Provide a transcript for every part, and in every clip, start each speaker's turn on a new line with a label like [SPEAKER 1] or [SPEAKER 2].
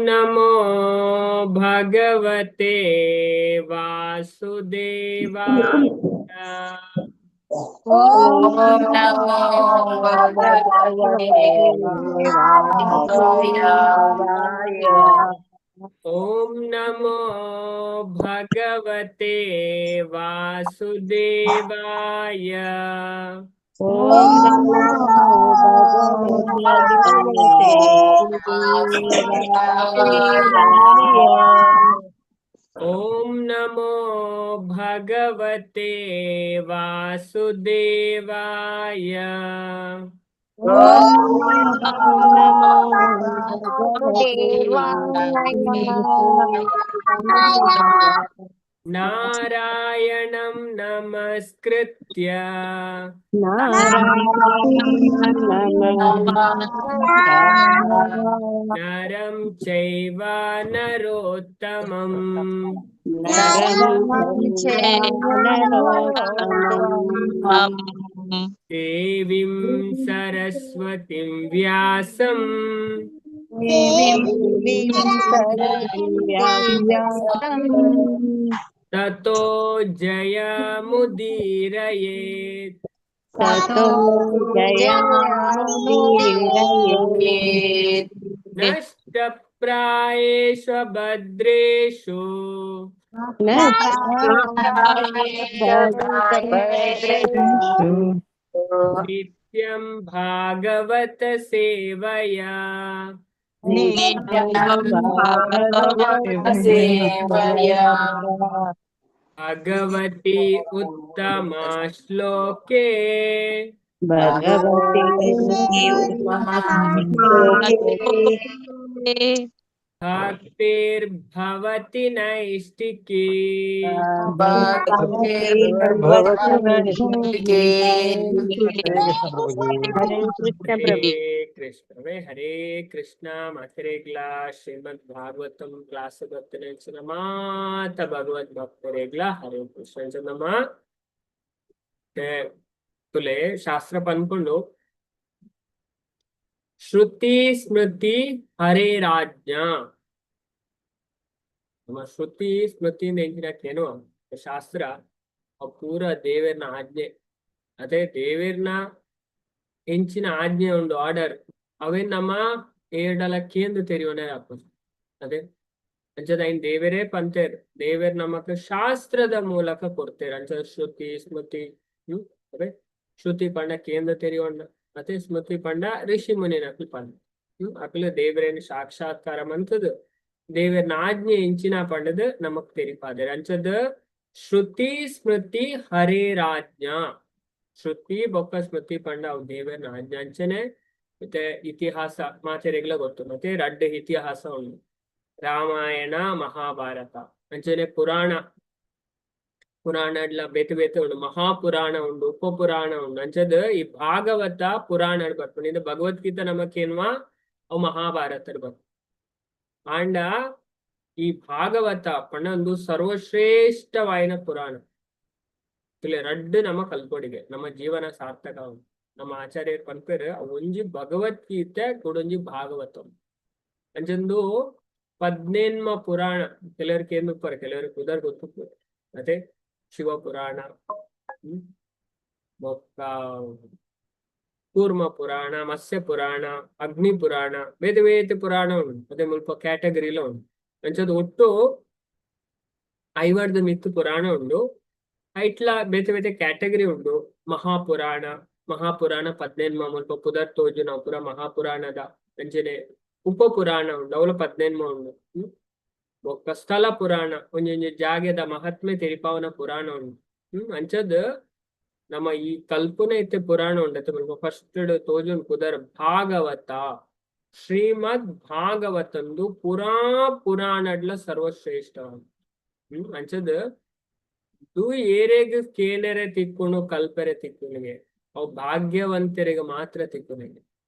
[SPEAKER 1] ನಮೋ ಭಗವತೆ ವಾಸುದೇವಾಯ.
[SPEAKER 2] ಓಂ ನಮೋ ಭಗವತೆ ವಾಸುದೇವಾಯ.
[SPEAKER 1] ಓಂ ನಮೋ ಭಗವತೆ ವಾಸುದೇವಾಯ.
[SPEAKER 2] ಓಂ ನಮೋ ಭಗವತೆ ವಾಸುದೇವಾಯ.
[SPEAKER 1] ಓಂ ನಮೋ ಭಗವತೆ ವಾಸುದೇವಾಯ.
[SPEAKER 2] ಓಂ ನಮೋ ಭಗವತೆ ವಾಸುದೇವಾಯ.
[SPEAKER 1] ನಾರಾಯಣಂ ನಮಸ್ಕೃತ್ಯ
[SPEAKER 2] ನಾರಾಯಣಂ
[SPEAKER 1] ನರಂ ಚೈವ ನರೋತ್ತಮಂ
[SPEAKER 2] ನರಂ ಚೈವ ನರೋತ್ತಮಂ
[SPEAKER 1] ದೇವೀಂ ಸರಸ್ವತಿಂ ವ್ಯಾಸಂ
[SPEAKER 2] ದೇವೀಂ ಸರಸ್ವತಿಂ ವ್ಯಾಸಂ
[SPEAKER 1] ತತೋ ಜಯಮುದೀರಯೇತ್.
[SPEAKER 2] ತತೋ ಜಯಮುದೀರಯೇತ್.
[SPEAKER 1] ನಷ್ಟಪ್ರಾಯೇಷು ಭದ್ರೇಷು ನಿತ್ಯಂ ಭಾಗವತ ಸೇವಯಾ
[SPEAKER 2] ನಿತ್ಯಂ ಭಾಗವತ ಸೇವಯಾ
[SPEAKER 1] ಭಗವತಿ ಉತ್ತಮ ಶ್ಲೋಕೆ
[SPEAKER 2] ಭಗವತಿ ಉತ್ತಮ ಶ್ಲೋಕೆ
[SPEAKER 1] ಭಕ್ತಿರ್ಭವತಿ ನೈಷ್ಟಿಕಿ.
[SPEAKER 2] ಹರೇ ಕೃಷ್ಣ ಪ್ರಭು.
[SPEAKER 1] ಹರೇ ಕೃಷ್ಣವೇ ಹರೇ ಕೃಷ್ಣ. ಮಾತೆರೆಗ್ಲ ಶ್ರೀಮದ್ ಭಾಗವತಂ ಕ್ಲಾಸ್ ಗೊತ್ತಿನ ಮಾತ ಭಗವದ್ ಭಕ್ತರೆಗ್ಲ ಹರೇ ಕೃಷ್ಣ. ನಮ್ಮ ತುಲೆ ಶಾಸ್ತ್ರ ಪನ್ಪುಂಡು, ಶ್ರುತಿ ಸ್ಮೃತಿ ಹರೇರಾಜ್ಞಾ. ನಮ್ಮ ಶ್ರುತಿ ಸ್ಮೃತಿ ಎಂಚಿನಕ್ಕೇನು ಶಾಸ್ತ್ರ ಅವು ಪೂರ ದೇವರ್ನ ಆಜ್ಞೆ. ಅದೇ ದೇವರ್ನ ಎಂಚಿನ ಆಜ್ಞೆ ಉಂಡು, ಆರ್ಡರ್, ಅವೇ ನಮ್ಮ ಏರ್ಡಲ ಕೇಂದ್ರ ತೆರಿಯೋನೆ ಆಪುಜಿ. ಅದೇ ಅಂಚದ ಐನ್ ದೇವರೇ ಪಂತೇರ್, ದೇವರ್ ನಮಕ್ ಶಾಸ್ತ್ರದ ಮೂಲಕ ಕೊಡ್ತೇರ್. ಅಂಚದ ಶ್ರುತಿ ಸ್ಮೃತಿ. ಅದೇ ಶ್ರುತಿ ಪಂಡ ಕೇಂದ್ರ ತೆರಿಯೋಣ, ಮತ್ತೆ ಸ್ಮೃತಿ ಪಂಡ ಋಷಿ ಮುನಿನಕ್ಲು ಪಂಡ. ಅಕ್ಲು ದೇವರೇನು ಸಾಕ್ಷಾತ್ಕಾರ ಮಂತದು ದೇವರ್ನ ಆಜ್ಞೆ ಎಂಚಿನ ಪಂಡದು ನಮಕ್ ತೆರಿಪಾದೇರ್. ಅಂಚದ ಶ್ರುತಿ ಸ್ಮೃತಿ ಹರೇರಾಜ್ಞಾ. ಶ್ರುತಿ ಬೊಕ್ಕ ಸ್ಮೃತಿ ಪಂಡ ಅವು ದೇವರ್ನ ಆಜ್ಞೆ. ಅಂಚನೆ ಮತ್ತೆ ಇತಿಹಾಸ ಮಾತೆರೆಗ್ಲ ಗೊತ್ತು, ಮತ್ತೆ ರಡ್ಡ್ ಇತಿಹಾಸ ಉಂಡು, ರಾಮಾಯಣ ಮಹಾಭಾರತ. ಅಂಚನೆ ಪುರಾಣ, ಪುರಾಣ ಬೇತೆ ಬೇತೆ ಉಂಡು, ಮಹಾಪುರಾಣ ಉಂಡು, ಉಪಪುರಾಣ ಉಂಡು. ಅಂಚದ ಈ ಭಾಗವತ ಪುರಾಣ ಬರ್ಪುಂಡು. ಇದು ಭಗವದ್ಗೀತೆ ನಮಕೇನ್ವಾ ಅವು ಮಹಾಭಾರತ ಬರ್ಪುಂಡು. ಆಂಡ ಈ ಭಾಗವತ ಪಂಡ ಒಂದು ಸರ್ವಶ್ರೇಷ್ಠವಾಯಿನ ಪುರಾಣ. ತುಲೆ ರಡ್ಡ್ ನಮ್ಮ ಕಲ್ಪೊಡಿಗೆ ನಮ್ಮ ಜೀವನ ಸಾರ್ಥಕ. ನಮ್ಮ ಆಚಾರ್ಯರು ಪನ್ಪೆರ್, ಒಂಜಿ ಭಗವದ್ಗೀತೆ, ಕುಡೊಂಜಿ ಭಾಗವತ. ಅಂಚಂದು ಪದ್ನೆನ್ಮ ಪುರಾಣ ಕೆಲವ್ರಿಗೆ ಕೇಂದುಪ್ಪರ್, ಕೆಲವ್ರಿಗೆ ಪುದರ್ ಗೊತ್ತುಪ್ಪು. ಮತ್ತೆ ಶಿವ ಪುರಾಣ, ಬೊಕ್ಕ ಕೂರ್ಮ ಪುರಾಣ, ಮತ್ಸ್ಯ ಪುರಾಣ, ಅಗ್ನಿ ಪುರಾಣ, ಬೇತೆ ಬೇತೆ ಪುರಾಣ ಉಂಡು. ಅದೇ ಮುಲ್ಪ ಕ್ಯಾಟಗರಿಲ ಉಂಡು. ಅಂಚದ ಒಟ್ಟು 50ರ್ದ್ ಮಿತ್ತ್ ಪುರಾಣ ಉಂಡು. ಐಟ್ಲ ಬೇತೆ ಬೇತೆ ಕ್ಯಾಟಗರಿ ಉಂಡು. ಮಹಾಪುರಾಣ, ಮಹಾಪುರಾಣ ಪದ್ನೆನ್ಮ, ಮುಲ್ಪ ಪುದರ್ ತೋಜುನ ಪುರ ಮಹಾಪುರಾಣದ. ಅಂಚನೆ ಉಪಪುರಾಣ ಉಂಡು, ಅವಲ ಪದ್ನೆನ್ಮ ಉಂಡು. ಬೊಕ್ಕ ಸ್ಥಳ ಪುರಾಣ, ಒಂಜೊಂಜಿ ಜಾಗೆದ ಮಹಾತ್ಮೆ ತೆರಿಪಾವನ ಪುರಾಣ ಉಂಡು. ಅಂಚದ್ ನಮ್ಮ ಈ ಕಲ್ಪನೆ ಇತ್ತೆ ಪುರಾಣ ಉಂಡತೆ, ಮುಲ್ಪ ಫಸ್ಟ್ ತೋಜುನ್ ಪುದರ್ ಭಾಗವತ. ಶ್ರೀಮದ್ ಭಾಗವತಂದು ಪುರಾ ಪುರಾಣಡ್ಲ ಸರ್ವಶ್ರೇಷ್ಠ. ಅಂಚದ್ ದು ಏರೆಗ್ ಕೇನೆರೆ ತಿಕ್ಕುಣು, ಕಲ್ಪೆರೆ ತಿಕ್ಕುನಿಗೆ, ಅವು ಭಾಗ್ಯವಂತರಿಗೆ ಮಾತ್ರ ತಿಕ್ಕುನಿಗೆ,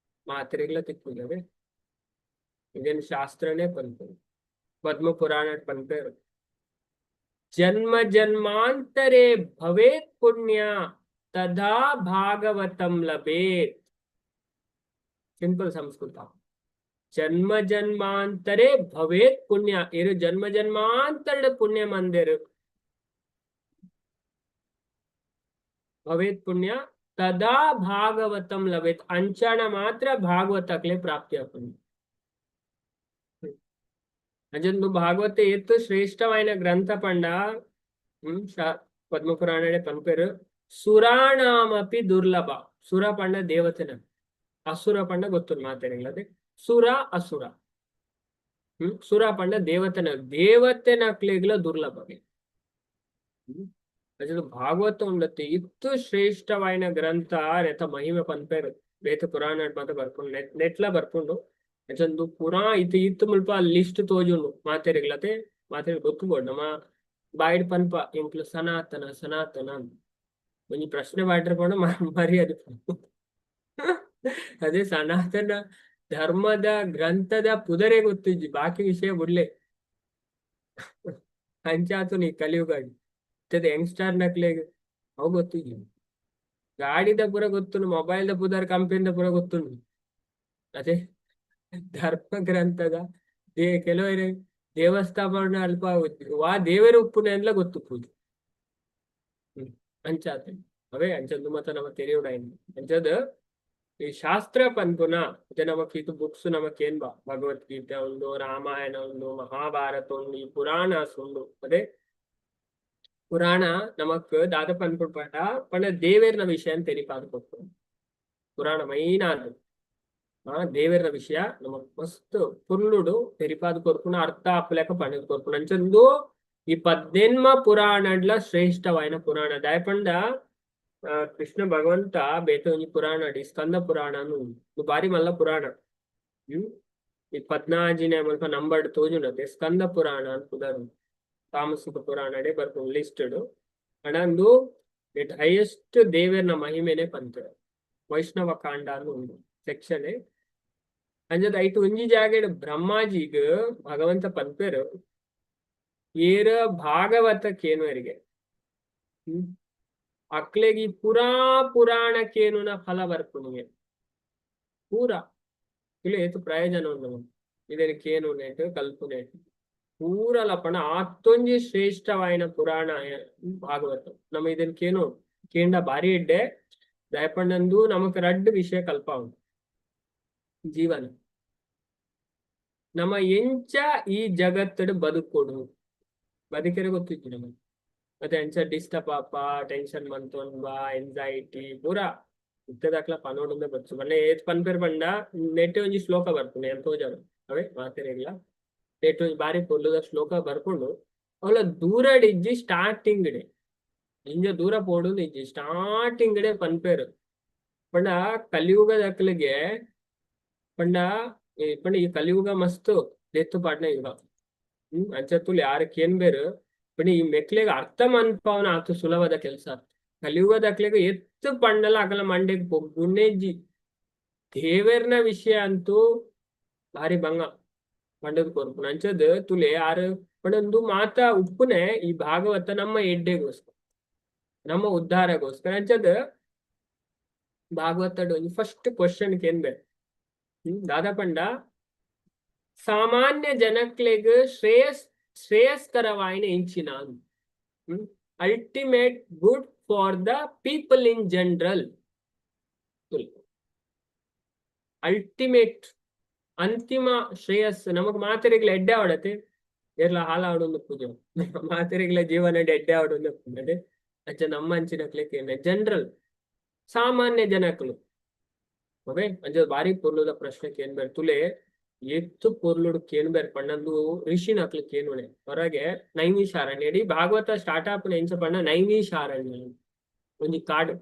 [SPEAKER 1] ಮಾತ್ರೆಗ್ಲ ತಿಕ್ಕುನವೆ. ಇದೇನು ಶಾಸ್ತ್ರನೇ ಪನ್ಪುಂಡು. ಪದ್ಮ ಪುರಾಣ ಪನ್ಪೇರು, ಜನ್ಮ ಜನ್ಮಾಂತರೆ ಭವೇತ್ ಪುಣ್ಯ ತದಾ ಭಾಗವತಂ ಲಭೇತ್. ಸಿಂಪಲ್ ಸಂಸ್ಕೃತ. ಜನ್ಮ ಜನ್ಮಾಂತರೇ ಭವೇತ್ ಪುಣ್ಯ. ಇರು ಜನ್ಮ ಜನ್ಮಾಂತರ ಪುಣ್ಯ ಮಂದಿರು ಭವೇತ್ ಪುಣ್ಯ ತದಾ ಭಾಗವತಂ ಲಭೇತ್. ಅಂಚಾಣ ಮಾತ್ರ ಭಾಗವತಕ್ಲೆ ಪ್ರಾಪ್ತಿ ಆಪುಂಡು. ಅಂಚಂದು ಭಾಗವತ ಏತ್ ಶ್ರೇಷ್ಠವಾಯಿನ ಗ್ರಂಥ ಪಂಡ ಪದ್ಮಪುರಾಣಡೆ ಪನ್ಪೆರು ಸುರಾಣಾಮಪಿ ದುರ್ಲಭ. ಸುರ ಪಂಡ ದೇವತೆನ, ಅಸುರ ಪಂಡ ಗೊತ್ತುಂಡು ಮಾತೆರೆಗ್ಲ. ಸುರ ಅಸುರ ಸುರ ಪಂಡ ದೇವತೆನ, ದೇವತೆನಕ್ಲೆಗ್ಲ ದುರ್ಲಭ. ಅಂಚಂದು ಭಾಗವತ ಉಂಡತ್ತೆ ಇತ್ತು ಶ್ರೇಷ್ಠವಾಯಿನ ಗ್ರಂಥ ನೆತ ಮಹಿಮೆ ಪನ್ಪೆರು ಬೇತೆ ಪುರಾಣ ಮಾತ ಬರ್ಪುಂಡು, ನೆಟ್ಲ ಬರ್ಪುಂಡು. ಅಂಚಂದು ಪುರಾ ಇತ್ತು ಇತ್ತು ಮುಲ್ಪ ಲಿಸ್ಟ್ ತೋಜುಂಡು ಮಾತೆರೆಗ್ಲತೆ, ಮಾತೆರೆಗ್ ಗೊತ್ತು ಬೋಡು. ನಮ್ಮ ಬಾಯಿಡ್ ಪನ್ಪ ಎಂಕ್ಲು ಸನಾತನ ಸನಾತನ. ಒಂಜಿ ಪ್ರಶ್ನೆ ಬಾಟ್ರೆ ಪಂಡ ಮರ್ಯಾದೆ. ಅದೇ ಸನಾತನ ಧರ್ಮದ ಗ್ರಂಥದ ಪುದರೆ ಗೊತ್ತಿಜ್ಜಿ, ಬಾಕಿ ವಿಷಯ ಬುಡ್ಲೆ. ಅಂಚಾತು ನೀ ಕಲಿಯುಗ ಯಂಗ್ಸ್ಟರ್ ನಕ್ಲೆಗ್ ಅವು ಗೊತ್ತಿಜ್ಜಿ. ಗಾಡಿದ ಪೂರ ಗೊತ್ತುಂಡು, ಮೊಬೈಲ್ ದ ಪುದರ್ ಕಂಪನಿದ ಪೂರ ಗೊತ್ತುಂಡು. ಅದೇ ಧರ್ಮ ಗ್ರಂಥದ ಕೆಲವರು ದೇವಸ್ಥಾನ ಅಲ್ಪ ವಾ ದೇವರು ಉಪ್ಪುನೆಂದ್ಲ ಗೊತ್ತುಪ್ಪುಜಿ. ಅಂಚಾತು ಅವೇ ಅಂಚಂದು ಮತ ನಮ ತೆರಿಯೋಡಾಯ್ನ. ಅಂಚದ ಈ ಶಾಸ್ತ್ರ ಪನ್ಪುನ ಇದೆ ನಮಕ್ ಇದು ಬುಕ್ಸ್ ನಮಕ್ ಏನ್ ಬಾ ಭಗವದ್ಗೀತೆ ಉಂಡು, ರಾಮಾಯಣ ಉಂಡು, ಮಹಾಭಾರತ ಉಂಡು, ಈ ಪುರಾಣಸ್ ಉಂಡು. ಅದೇ ಪುರಾಣ ನಮಕ್ ದಾದ ಪನ್ಪುಂಡು ಪಂಡ ಪಂಡ ದೇವೆರ್ನ ವಿಷಯ ತೆರಿಪಾದ್ ಕೊರ್ಪುಂಡು ಪುರಾಣ ಮೈನಾದ್. ದೇವೆರ್ನ ವಿಷಯ ನಮಕ್ ಮಸ್ತ್ ಪೊರ್ಲುಡು ತೆರಿಪಾದ್ ಕೊರ್ಪುನ, ಅರ್ಥ ಆಪುಲೆಕ ಪಂಡುದ್ ಕೊರ್ಪುಂಡು. ಅಂಚಂದು ಈ ಪದ್ದೆನ್ಮ ಪುರಾಣಡ್ಲ ಶ್ರೇಷ್ಠವಾಯಿನ ಪುರಾಣ ದಾಯೆ ಪಂಡ ಕೃಷ್ಣ ಭಗವಂತ ಬೇತೆ ಒಂಜಿ ಪುರಾಣ ಸ್ಕಂದ ಪುರಾಣ ಉಂಡು, ಬಾರಿ ಮಲ್ಲ ಪುರಾಣ. ಈ ಪದ್ನಾಜಿನೆ ಮುಲ್ಪ ನಂಬರ್ಡ್ ತೋಜುಂಡತೆ ಸ್ಕಂದ ಪುರಾಣ ಅಂತ ಪುದರ್, ತಾಮಸಿಕ ಪುರಾಣಡೆ ಬರ್ಪುಂಡು ಲಿಸ್ಟೆಡ್. ಅಂಡ it highest ದೇವೆರ್ನ ಮಹಿಮೆನೆ ಪಂತೆ ವೈಷ್ಣವ ಕಾಂಡ ಅಂದ್ ಉಂಡು ಸೆಕ್ಷನ್. ಅಂಚದ ಐಟ್ ಒಂಜಿ ಜಾಗೆಡ್ ಬ್ರಹ್ಮಾಜಿಗ್ ಭಗವಂತ ಪನ್ಪೆರ್ ಏರ ಭಾಗವತ ಕೇನುವರಿಗೆ ಅಕ್ಲೆಗ್ ಈ ಪುರಾ ಪುರಾಣ ಕೇನುನ ಫಲ ಬರ್ಪುನಿಗೆ ಪೂರಾ ಇಲ್ಲಿ ಏತ್ ಪ್ರಯೋಜನ ಉಂಡು ಇದನ್ನ ಕೇನುನೇಟ್ ಕಲ್ಪುನೇಟ್ ಪೂರಲ ಪಂಡ ಆತೊಂಜಿ ಶ್ರೇಷ್ಠವಾಯಿನ ಪುರಾಣ ಭಾಗವತ. ನಮ ಇದನ್ನ ಕೇನು ಕೇಂಡ ಬಾರಿ ಎಡ್ಡೆ. ದಾಯೆ ನಮಕ್ ರಡ್ಡ್ ವಿಷಯ ಕಲ್ಪಾವುಂಡು ಜೀವನ. ನಮ್ಮ ಎಂಚ ಈ ಜಗತ್ತಡ್ ಬದುಕೊಡು ಬದುಕೆರೆ ಗೊತ್ತಿಜ್ಜಿ ನಮಕ್. ಮತ್ತೆ ಎಂಚ ಡಿಸ್ಟರ್ಬ್ ಆಪ, ಟೆನ್ಷನ್ ಮಂತೊಂಬ, ಎಂಜೈಟಿ ಪೂರಾ ಇತ್ತದಕ್ಲ ಪನೊಡುಂದೆ ಬಚ್ಚು ಪಂಡ ಏತ್ ಪನ್ಪೆರ್ ಪಂಡ ನೆಟ್ಟೆ ಒಂಜಿ ಶ್ಲೋಕ ಬರ್ಪುಂಡು ಏನ್ ತೋಜಾಡು ಅವೇ ಮಾತೆರೆಗ್ಲ. ನೆಟ್ ಒಂಜಿ ಬಾರಿ ಪೊರ್ಲುದ ಶ್ಲೋಕ ಬರ್ಪುಂಡು. ಅವಲ ದೂರಡ್ ಇಜ್ಜಿ ಸ್ಟಾರ್ಟಿಂಗ್ ಡೆ ಇಂಜ ದೂರ ಪೋಡುಂದು ಇಜ್ಜಿ ಸ್ಟಾರ್ಟಿಂಗ್ ಡೆ ಪನ್ಪೆರ್ ಪಂಡ ಕಲಿಯುಗದಕ್ಲೆಗೆ ಪಂಡ ಪಂಡ ಈ ಕಲಿಯುಗ ಮಸ್ತ್ ದೆತ್ತು ಪಾಡ್ನ ಯುಗ. ಅಂಚ ತೂಲೆ ಯಾರ್ ಕೇನ್ಬೆರ್ ಪಂಡ ಈ ಮೆಕ್ಲೆಗ್ ಅರ್ಥ ಮನ್ಪಾವನ ಆತು ಸುಲಭದ ಕೆಲಸ. ಕಲಿಯುಗದಕ್ಲೆಗ್ ಎತ್ತು ಪಂಡಲ ಅಕಲ ಮಂಡೆಗ್ ಪೊಗ್ಗುನೇ ದೇವೆರ್ನ ವಿಷಯ ಅಂತೂ ಭಾರಿ ಬಂಗ ಪಂಡದ್ ಕೊರ್ಪುನ. ಅಂಚದ್ ತುಲೆ ಆರ್ ಪಂಡ ಮಾತ ಉಪ್ಪುನೆ ಈ ಭಾಗವತ ನಮ್ಮ ಎಡ್ಡೆಗೋಸ್ಕರ, ನಮ್ಮ ಉದ್ಧಾರಗೋಸ್ಕರ. ಅಂಚದ್ ಭಾಗವತಡ್ ಒಂಜಿ ಫಸ್ಟ್ ಕ್ವಶನ್ ಕೇನ್ಬೆರ್ ದಾದ ಪಂಡ ಸಾಮಾನ್ಯ ಜನಕ್ಲೆಗ್ ಶ್ರೇಯಸ್ಕರವಾಯಿನ ಇಂಚಿನ ultimate good for the people in general, ultimate ಅಂತಿಮ ಶ್ರೇಯಸ್ ನಮಕ್ ಮಾತೆರೆಗ್ಲ ಎಡ್ಡೆ ಆವಡತೆ ಏರ್ಲ ಹಾಲಾವಡೊಂದು ಪೂಜೆ ಮಾತೆರೆಗ್ಲ ಜೀವನ ಎಡ್ಡೆ ಆವಡೊಂದು ಪೂಜೆ. ಅಂಚ ನಮ್ಮ ಅಂಚಿನಕ್ಲೆ ಜನರಲ್ ಸಾಮಾನ್ಯ ಜನಕ್ಲು ಓಕೆ. ಅಂಚ ಬಾರಿ ಪೊರ್ಲುದ ಪ್ರಶ್ನೆ ಕೇನ್ಬೆರ್ ತುಲೆ ಎತ್ತು ಪೊರ್ಲುಡು ಕೇನ್ಬೆರ್ ಪಂಡಂದು ಋಷಿನಕ್ಲು ಕೇನುನೆ ಹೊರಗೆ ನೈಮಿಷಾರಣ್ಯ ಇಡೀ ಭಾಗವತ ಸ್ಟಾರ್ಟ್ ಆಪುನ ಎಂಚ ಪಂಡ ನೈಮಿಷಾರಣ್ಯ ಒಂಜಿ ಕಾಡು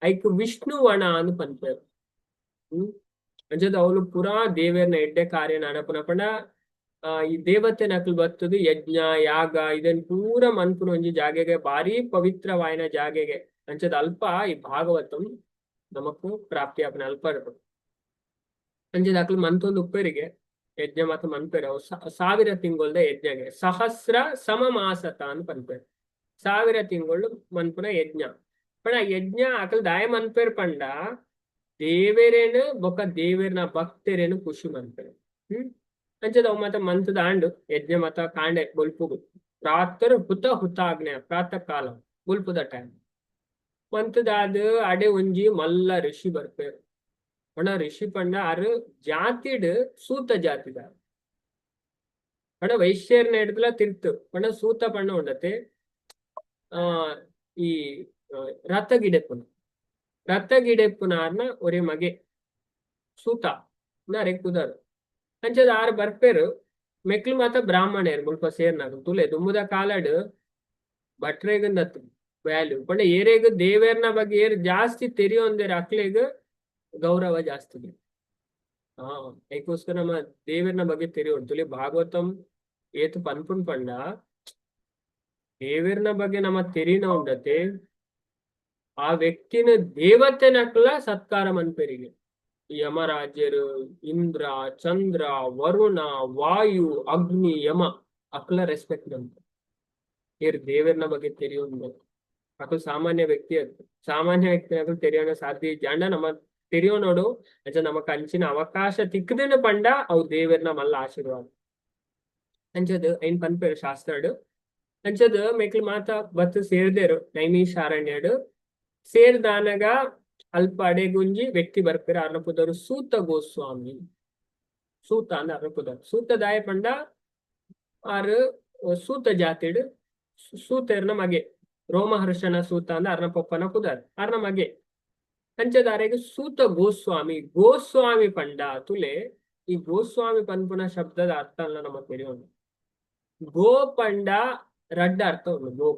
[SPEAKER 1] ಐಕ್ ವಿಷ್ಣುವಣ ಅಂದ್ ಪನ್ಪೆರ್. ಅಂಚದ ಅವ್ಲು ಪೂರಾ ದೇವೆರ್ನ ಎಡ್ಡೆ ಕಾರ್ಯ ನಡಪುನ ಪಂಡ ಈ ದೇವತೆನಕ್ಲು ಬತ್ತದು ಯಜ್ಞ ಯಾಗ ಇದನ್ ಪೂರ ಮನ್ಪುನ ಒಂಜಿ ಜಾಗೆಗೆ ಬಾರಿ ಪವಿತ್ರವಾಯಿನ ಜಾಗೆಗೆ. ಅಂಚದ ಅಲ್ಪ ಈ ಭಾಗವತಂ ನಮಕ್ ಪ್ರಾಪ್ತಿ ಆಪುನ ಅಲ್ಪ ಅಂಚದ ಅಕ್ಲು ಮಂತೊಂದು ಉಪ್ಪೆರಿಗೆ ಯಜ್ಞ ಮಾತ ಮನ್ಪೆರ್ ಅವು ಸಾವಿರ ತಿಂಗೊಳ್ದ ಯಜ್ಞಗೆ ಸಹಸ್ರ ಸಮಮಾಸತ ಅಂತ ಪನ್ಪೆರ್. ಸಾವಿರ ತಿಂಗಳು ಮನ್ಪುನ ಯಜ್ಞ ಪಂಡ ಯಜ್ಞ ಅಕಲ್ ದಾಯ ಮನ್ಪೆರ್ ಪಂಡ ದೇವೆರೇನು ಬೊಕ್ಕ ದೇವೆರ್ನ ಭಕ್ತರೇನು ಖುಷಿ ಮನ್ಪೆರ್. ಅಂಚದ ಅವು ಮಾತ ಮಂತದ ಆಂಡ್ ಯಜ್ಞ ಮತ ಕಾಂಡೆ ಬೊಲ್ಪುಗು ಪ್ರಾತರ್ ಹುತ ಹುತಾಗ್ನೇಯ, ಪ್ರಾತಃ ಕಾಲ ಬೊಲ್ಪುದ ಟೈಮ್ ಮಂತದಾದ್ ಅಡೆ ಒಂಜಿ ಮಲ್ಲ ಋಷಿ ಬರ್ಪೇರು. ಪಂಡ ಋಷಿ ಪಂಡ ಆರು ಜಾತಿಡ್ ಸೂತ ಜಾತಿದ, ಪಂಡ ವೈಶ್ಯರ್ನ ಹಿಡ್ದಲ ತಿರ್ತು, ಪಂಡ ಸೂತ ಪಂಡ ಉಂಡತೆ ಈ ರಥ ಗಿಡೆಪ್ಪುನ, ರಥ ಗಿಡೆಪ್ಪುನಾರ್ನ ಒರೇ ಮಗೆ ಸೂತ ಅರೆಗ್ ಪುದರ್. ಅಂಚದ ಆರು ಬರ್ಪೇರು. ಮೆಕ್ಲು ಮಾತ ಬ್ರಾಹ್ಮಣೇರ್ ಮುಲ್ಪ ಸೇರ್ನಾಗ ತುಲೆ ದುಂಬುದ ಕಾಲಡ್ ಭಟ್ರೆಗಂದತ್ತು ವ್ಯಾಲ್ಯೂ. ಪಂಡ ಏರೆಗ್ ದೇವೇರ್ನ ಬಗ್ಗೆ ಏರ್ ಜಾಸ್ತಿ ತೆರಿಯೊಂದೇರ್ ಅಕ್ಲೆಗ್ ಗೌರವ ಜಾಸ್ತಿ. ಐಕೋಸ್ಕರ ನಮ್ಮ ದೇವೇರ್ನ ಬಗ್ಗೆ ತೆರಿಯೋಡು ತುಲೆ. ಭಾಗವತಂ ಏತ್ ಪನ್ಪುನ್ ಪಂಡ ದೇವೇರ್ನ ಬಗ್ಗೆ ನಮ್ಮ ತೆರಿನ ಉಂಡತೆ ಆ ವ್ಯಕ್ತಿನ ದೇವತೆನಕ್ಲ ಸತ್ಕಾರ ಮನ್ಪೆರಿಗೆ. ಯಮರಾಜರು, ಇಂದ್ರ, ಚಂದ್ರ, ವರುಣ, ವಾಯು, ಅಗ್ನಿ, ಯಮ ಅಕ್ಲ ರೆಸ್ಪೆಕ್ಟ್ ಮಂತ ಏರ್ ದೇವರ್ನ ಬಗ್ಗೆ ತೆರಿಯೊಂದು ಅಕುಲು ಸಾಮಾನ್ಯ ವ್ಯಕ್ತಿ. ಅದು ಸಾಮಾನ್ಯ ವ್ಯಕ್ತಿ ಅಕುಲು ತೆರಿಯೋಣ ಸಾಧ್ಯ ಇಜ್ಜಿ. ನಮ್ಮ ತೆರಿಯೋನೋಡು ಅಂಚ ನಮಕ್ ಅಂಚಿನ ಅವಕಾಶ ತಿಕ್ಕದಿನ ಪಂಡ ಅವು ದೇವರ್ನ ಮಲ್ಲ ಆಶೀರ್ವಾದ. ಅಂಚದ ಐನ್ ಪನ್ಪೇರು ಶಾಸ್ತ್ರಡ್. ಅಂಚದ ಮೆಕ್ಲು ಮಾತ ಬತ್ತು ಸೇರ್ದೇರು ನೈಮಿಷಾರಣ್ಯಡು. ಸೇರ್ದಾನಗ ಅಲ್ಪ ಅಡೆಗುಂಜಿ ವ್ಯಕ್ತಿ ಬರ್ಪೇರು. ಅರ್ನ ಪುದರು ಸೂತ ಗೋಸ್ವಾಮಿ. ಸೂತ ಅಂದ ಅರ್ನ ಪುದರ್. ಸೂತ ದಾಯ ಪಂಡ ಆರು ಸೂತ ಜಾತಿಡ್ ಸೂತೆರ್ನ ಮಗೆ. ರೋಮಹರ್ಷನ ಸೂತ ಅಂದ ಅರ್ನ ಪೊಪ್ಪನ ಪುದರ್, ಅರ್ನ ಮಗೆ. ಅಂಚದಾರೆಗ್ ಸೂತ ಗೋಸ್ವಾಮಿ. ಗೋಸ್ವಾಮಿ ಪಂಡ ತುಲೆ, ಈ ಗೋಸ್ವಾಮಿ ಪನ್ಪುನ ಶಬ್ದದ ಅರ್ಥ ಅಲ್ಲ ನಮ್ಮ ತೆರಿಯೋಣ. ಗೋ ಪಂಡ ರಡ್ಡ ಅರ್ಥ ಉಂಡು. ಗೋ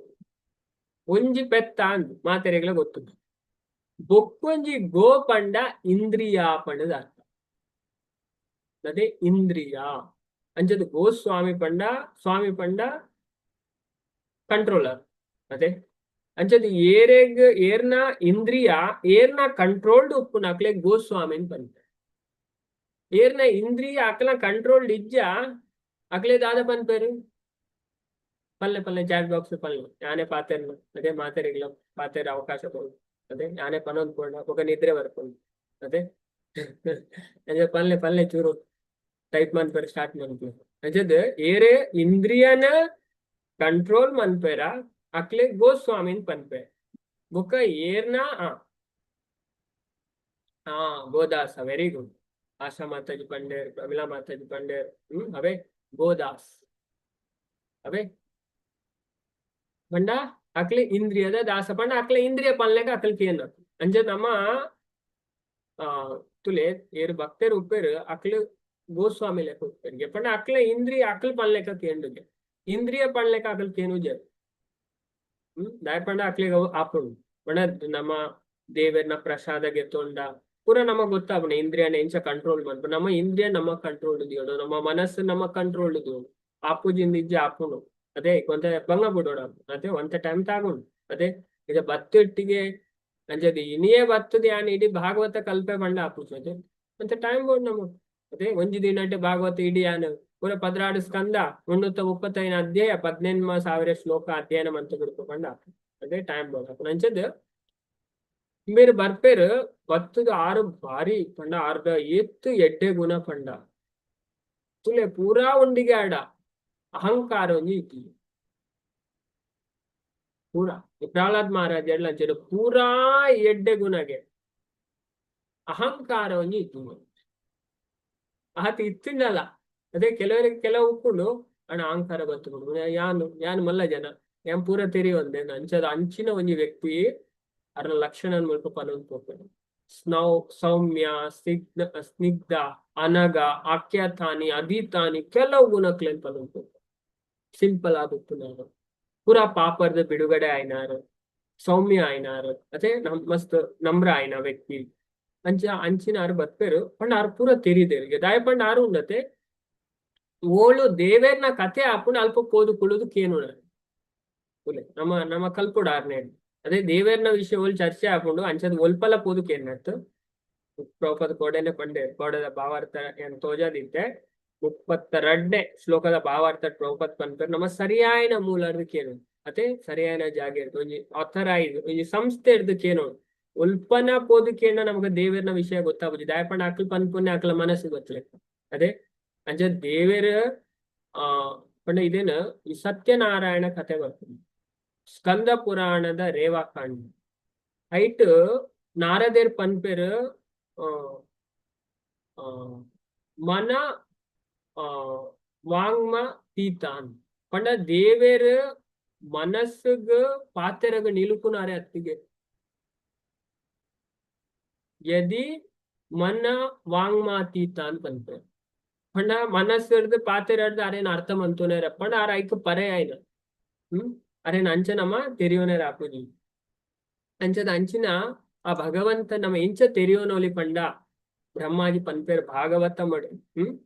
[SPEAKER 1] ಒಂಜಿ ಪೆತ್ತ ಅಂದ್ ಮಾತೆರೆಗ್ಲ ಗೊತ್ತುಂಡು. ಬೊಕ್ಕೊಂಜಿ ಗೋ ಪಂಡ ಇಂದ್ರಿಯ ಪಂಡದ ಅರ್ಥ. ಅದೇ ಇಂದ್ರಿಯ. ಅಂಚದ ಗೋಸ್ವಾಮಿ ಪಂಡ, ಸ್ವಾಮಿ ಪಂಡ ಕಂಟ್ರೋಲರ್ ಅದೇ. ಅಂಚದ ಏರೆಗ್ ಏರ್ನ ಇಂದ್ರಿಯ ಏರ್ನ ಕಂಟ್ರೋಲ್ಡ್ ಉಪ್ಪುನಕ್ಲೆ ಗೋಸ್ವಾಮಿನ್ ಪನ್ಪೆ. ಏರ್ನ ಇಂದ್ರಿಯ ಅಕ್ಲ ಕಂಟ್ರೋಲ್ಡ್ ಇಜ್ಜ ಅಕ್ಲೆ ದಾದ ಪನ್ಪೇರು? ಪಲ್ಲೆ ಪಲ್ಲೆ ಚಾಟ್ ಬಾಕ್ಸ್ ಪಲ್ಲೆ ಯಾನೆ ಪಾತೆರ್ನ. ಅದೇ ಮಾತೆರೆಗ್ಲ ಪಾತೆರ ಅವಕಾಶ ಕೊಡು. ಅದೇ ಯಾನೆ ಪನೊಂದು ಪೋಂಡ ಬೊಕ ನಿದ್ರೆ ಬರ್ಪುಂಡು. ಅದೇ ಅಂಚ ಪಲ್ಲೆ ಪಲ್ಲೆ ಚೂರು ಟೈಪ್ ಮನ್ಪೆರೆ ಸ್ಟಾರ್ಟ್ ಮನ್ಪುಲೆ. ಅಂಚದ ಏರೆ ಇಂದ್ರಿಯನ ಕಂಟ್ರೋಲ್ ಮನ್ಪೆರ ಅಕ್ಲೆ ಗೋಸ್ವಾಮಿನ್ ಪನ್ಪೆ. ಬೊಕ ಏರ್ನ ಆ ಹಾ ಗೋದಾಸ, ವೆರಿ ಗುಡ್. ಆಶಾ ಮಾತಾಜಿ ಪಂಡೇರ್, ಪ್ರಮಿಳಾ ಮಾತಾಜಿ ಪಂಡೇರ್. ಅವೇ ಗೋದಾಸ್. ಅವೇ ಪಂಡ ಅಕ್ಲೆ ಇಂದ್ರಿಯದ ದಾಸ ಪಂಡ ಅಕ್ಲೆ ಇಂದ್ರಿಯ ಪನ್ಲೆಕ ಅಕ್ಲೆ ಕೇಂದ್ರ. ಅಂಚ ನಮ್ಮ ಆ ತುಲೆ ಏರು ಭಕ್ತರು ಉಪ್ಪೇರು ಅಕ್ಲು ಗೋಸ್ವಾಮಿ ಲೆಕ್ಕ ಉಪ್ಪೇರಿಗೆ. ಪಂಡ ಅಕ್ಲೆ ಇಂದ್ರಿಯ ಅಕ್ಲ್ ಪನ್ಲೆಕ ಕೇಂಡುಗೆ, ಇಂದ್ರಿಯ ಪನ್ಲೆಕ ಅಕ್ಲ್ ಕೇನುಜೆರ್. ದಾಯ ಪಂಡ ಅಕ್ಲೆಗ್ ಅವು ಆಪುಂಡು. ಪಂಡ ನಮ್ಮ ದೇವೆರ್ನ ಪ್ರಸಾದ ಗೆತ್ತೊಂಡ ಪೂರ ನಮಗ್ ಗೊತ್ತಾಪುಂಡು ಇಂದ್ರಿಯನ ಎಂಚ ಕಂಟ್ರೋಲ್ ಮನ್ಪು. ನಮ್ಮ ಇಂದ್ರಿಯ ನಮ್ಮ ಕಂಟ್ರೋಲ್ ದಿಯೋಡು, ನಮ್ಮ ಮನಸ್ಸು ನಮ್ಮ ಕಂಟ್ರೋಲ್ ದಿಯೋಡು. ಆಪುಜಿಂದ ಇಜ್ಜಿ ಆಪುಂಡು. ಅದೇ ಒಂತೆ ಬಂಗ ಬಿಡೋಣ, ಅದೇ ಒಂತೆ ಟೈಮ್ ತಾಗುಂಡು. ಅದೇ ಇದ ಬತ್ತಿಟ್ಟಿಗೆ ಅಂಚದ ಇನಿಯೇ ಬತ್ತದ ಯಾನ್ ಇಡೀ ಭಾಗವತ ಕಲ್ಪೆ ಪಂಡ ಆಪುಜಿ. ಅದೇ ಒಂತೆ ಟೈಮ್ ಬೋಡು ನಮಕ್. ಅದೇ ಒಂಜಿ ದಿನಟೆ ಭಾಗವತ ಇಡೀ ಯಾನ್ ಪೂರ 16 ಸ್ಕಂದ 335 ಅಧ್ಯಾಯ 18,000 ಶ್ಲೋಕ ಅಧ್ಯಯನ ಮಂತ್ ಬಿಡ್ಪ ಪಂಡ ಆಪುಜಿ. ಅದೇ ಟೈಮ್ ಬೋಡು ಆಪುಂಡು. ಅಂಚದ ಮೇರ್ ಬರ್ಪೇರ್ ಬತ್ತದ ಆರು ಬಾರಿ ಪಂಡ ಆರ್ದ ಏತ್ ಎಡ್ಡೆ ಗುಣ ಪಂಡ ತುಲೆ ಪೂರಾ ಉಂಡಿಗೆ ಆಡ ಅಹಂಕಾರ ಒಂಜಿ ಇತ್ತಿ ಪೂರಾ. ಪ್ರಹ್ಲಾದ್ ಮಹಾರಾಜ್ ಎಡ್ಲ ಅಂಚೆಡ್ ಪೂರಾ ಎಡ್ಡೆ ಗುಣಗೆ ಅಹಂಕಾರ ಒಂಜಿ ಇತ್ತು. ಆತ ಇತ್ತಿಂಡಲ್ಲ. ಅದೇ ಕೆಲವರಿಗೆ ಕೆಲವು ಉಪ್ಪುಂಡು ಅಣ್ಣ ಅಹಂಕಾರ ಬತ್ತುಂಡು. ಯಾನು ಯಾನ್ ಮಲ್ಲ ಜನ ಯಾನ್ ಪೂರ ತೆರಿಯೊಂದೆ ಅಂಚದ ಅಂಚಿನ ಒಂಜಿ ವ್ಯಕ್ತಿ ಅರ್ನ ಲಕ್ಷಣ ಮುಲ್ಪ ಪನೊಂದು ಪೋಪೆರ್. ಸ್ನೌ ಸೌಮ್ಯ ಸ್ನಿಗ್ಧ ಸ್ನಿಗ್ಧ ಅನಗ ಆಖ್ಯಾತಾನಿ ಅಧೀತಾನಿ ಕೆಲವು ಗುಣಕ್ಲೆನ್ ಪನೊಂದು ಪೋಪೆರ್. ಸಿಂಪಲ್ ಆದುಪ್ಪುನಾರು, ಪೂರಾ ಪಾಪರ್ದ ಬಿಡುಗಡೆ ಆಯ್ನಾರು, ಸೌಮ್ಯ ಆಯ್ನಾರು, ಅದೇ ನಮ್ ಮಸ್ತ್ ನಮ್ರ ಆಯ್ನ ವ್ಯಕ್ತಿ. ಅಂಚ ಅಂಚಿನ ಆರು ಬರ್ಪೇರು. ಪಂಡ ಆರು ಪೂರ ತೆರಿದೇರು. ದಾಯ ಪಂಡ ಆರು ಉಂಡತೆ ಓಳು ದೇವೇರ್ನ ಕಥೆ ಆಪುಂಡು ಅಲ್ಪ ಪೋದು ಕುಳುದು ಕೇನುಣ ನಮ್ಮ ನಮ್ಮ ಕಲ್ಪುಡು ಆರ್ನೇಡ್. ಅದೇ ದೇವೇರ್ನ ವಿಷಯ ಓಲ್ ಚರ್ಚೆ ಆಪುಂಡು ಅಂಚದ ಒಲ್ಪಲ ಪೋದು ಕೇನ್ನತ್ತು. ಪ್ರಭುಪಾದ ಕೋಡೆನೆ ಪಂಡೆ ಕೋಡೆದ ಭಾವಾರ್ಥ ಏನ್ ತೋಜಾದಿತ್ತೆ. 32ನೇ ಶ್ಲೋಕದ ಭಾವಾರ್ಥ ಪ್ರಭುಪಾದ ಪನ್ಪೆರ್ ನಮ್ಮ ಸರಿಯಾಯನ ಮೂಲರ್ದು ಕೇನು, ಅತೆ ಸರಿಯಾಯನ ಜಾಗ ಇರ್ದು ಒಂಜಿ ಅಥರೈಸ್ ಒಂಜಿ ಸಂಸ್ಥೆ ಇರ್ದು ಕೇನು. ಒಲ್ಪನ ಪೋದು ಕೇಂಡ ನಮಗ ದೇವೇರ್ನ ವಿಷಯ ಗೊತ್ತಾಗುದು. ದಾಯ ಪಂಡ ಅಕ್ಲ್ ಪನ್ಪುನೆ ಅಕ್ಲ ಮನಸ್ಸು ಗೊತ್ತಲೆ. ಅದೇ ಅಂಚ ದೇವೆರ್ ಆ ಪಂಡ ಇದೇನ ಈ ಸತ್ಯನಾರಾಯಣ ಕಥೆ ಬರ್ತದೆ ಸ್ಕಂದ ಪುರಾಣದ ರೇವಾಕಾಂಡ. ಐಟ್ ನಾರದೇರ್ ಪನ್ಪೆರ್ ಆ ಆ, ಮನ ಆ ವಾಂಗ್ಮ ತೀತಾನ್ ಪಂಡ ದೇವೆರ್ ಮನಸ್ಸುಗ್ ಪಾತೆರಗ್ ನಿಲುಕುನಾರೆ ಅತ್ತಿಗೆ. ಯದಿ ಮನ ವಾಂಗ್ಮಾತೀತ ಅಂತ ಪನ್ಪೆರ್. ಪಂಡ ಮನಸ್ಸುರ್ದು ಪಾತೆರಡ್ದು ಅರೇನ ಅರ್ಥ ಮಂತುನೇರ ಪಂಡ ಆರ್ ಐಕ್ ಪರೆ ಆಯ್ನ. ಅರೇನ ಅಂಚ ನಮ ತೆರಿಯೋನೇರ ಆಪುಜಿ. ಅಂಚದ ಅಂಚಿನ ಆ ಭಗವಂತ ನಮ ಎಂಚ ತೆರಿಯೋನೋಲಿ ಪಂಡ ಬ್ರಹ್ಮಾಜಿ ಪನ್ಪೆರ್ ಭಾಗವತ ಮಡ್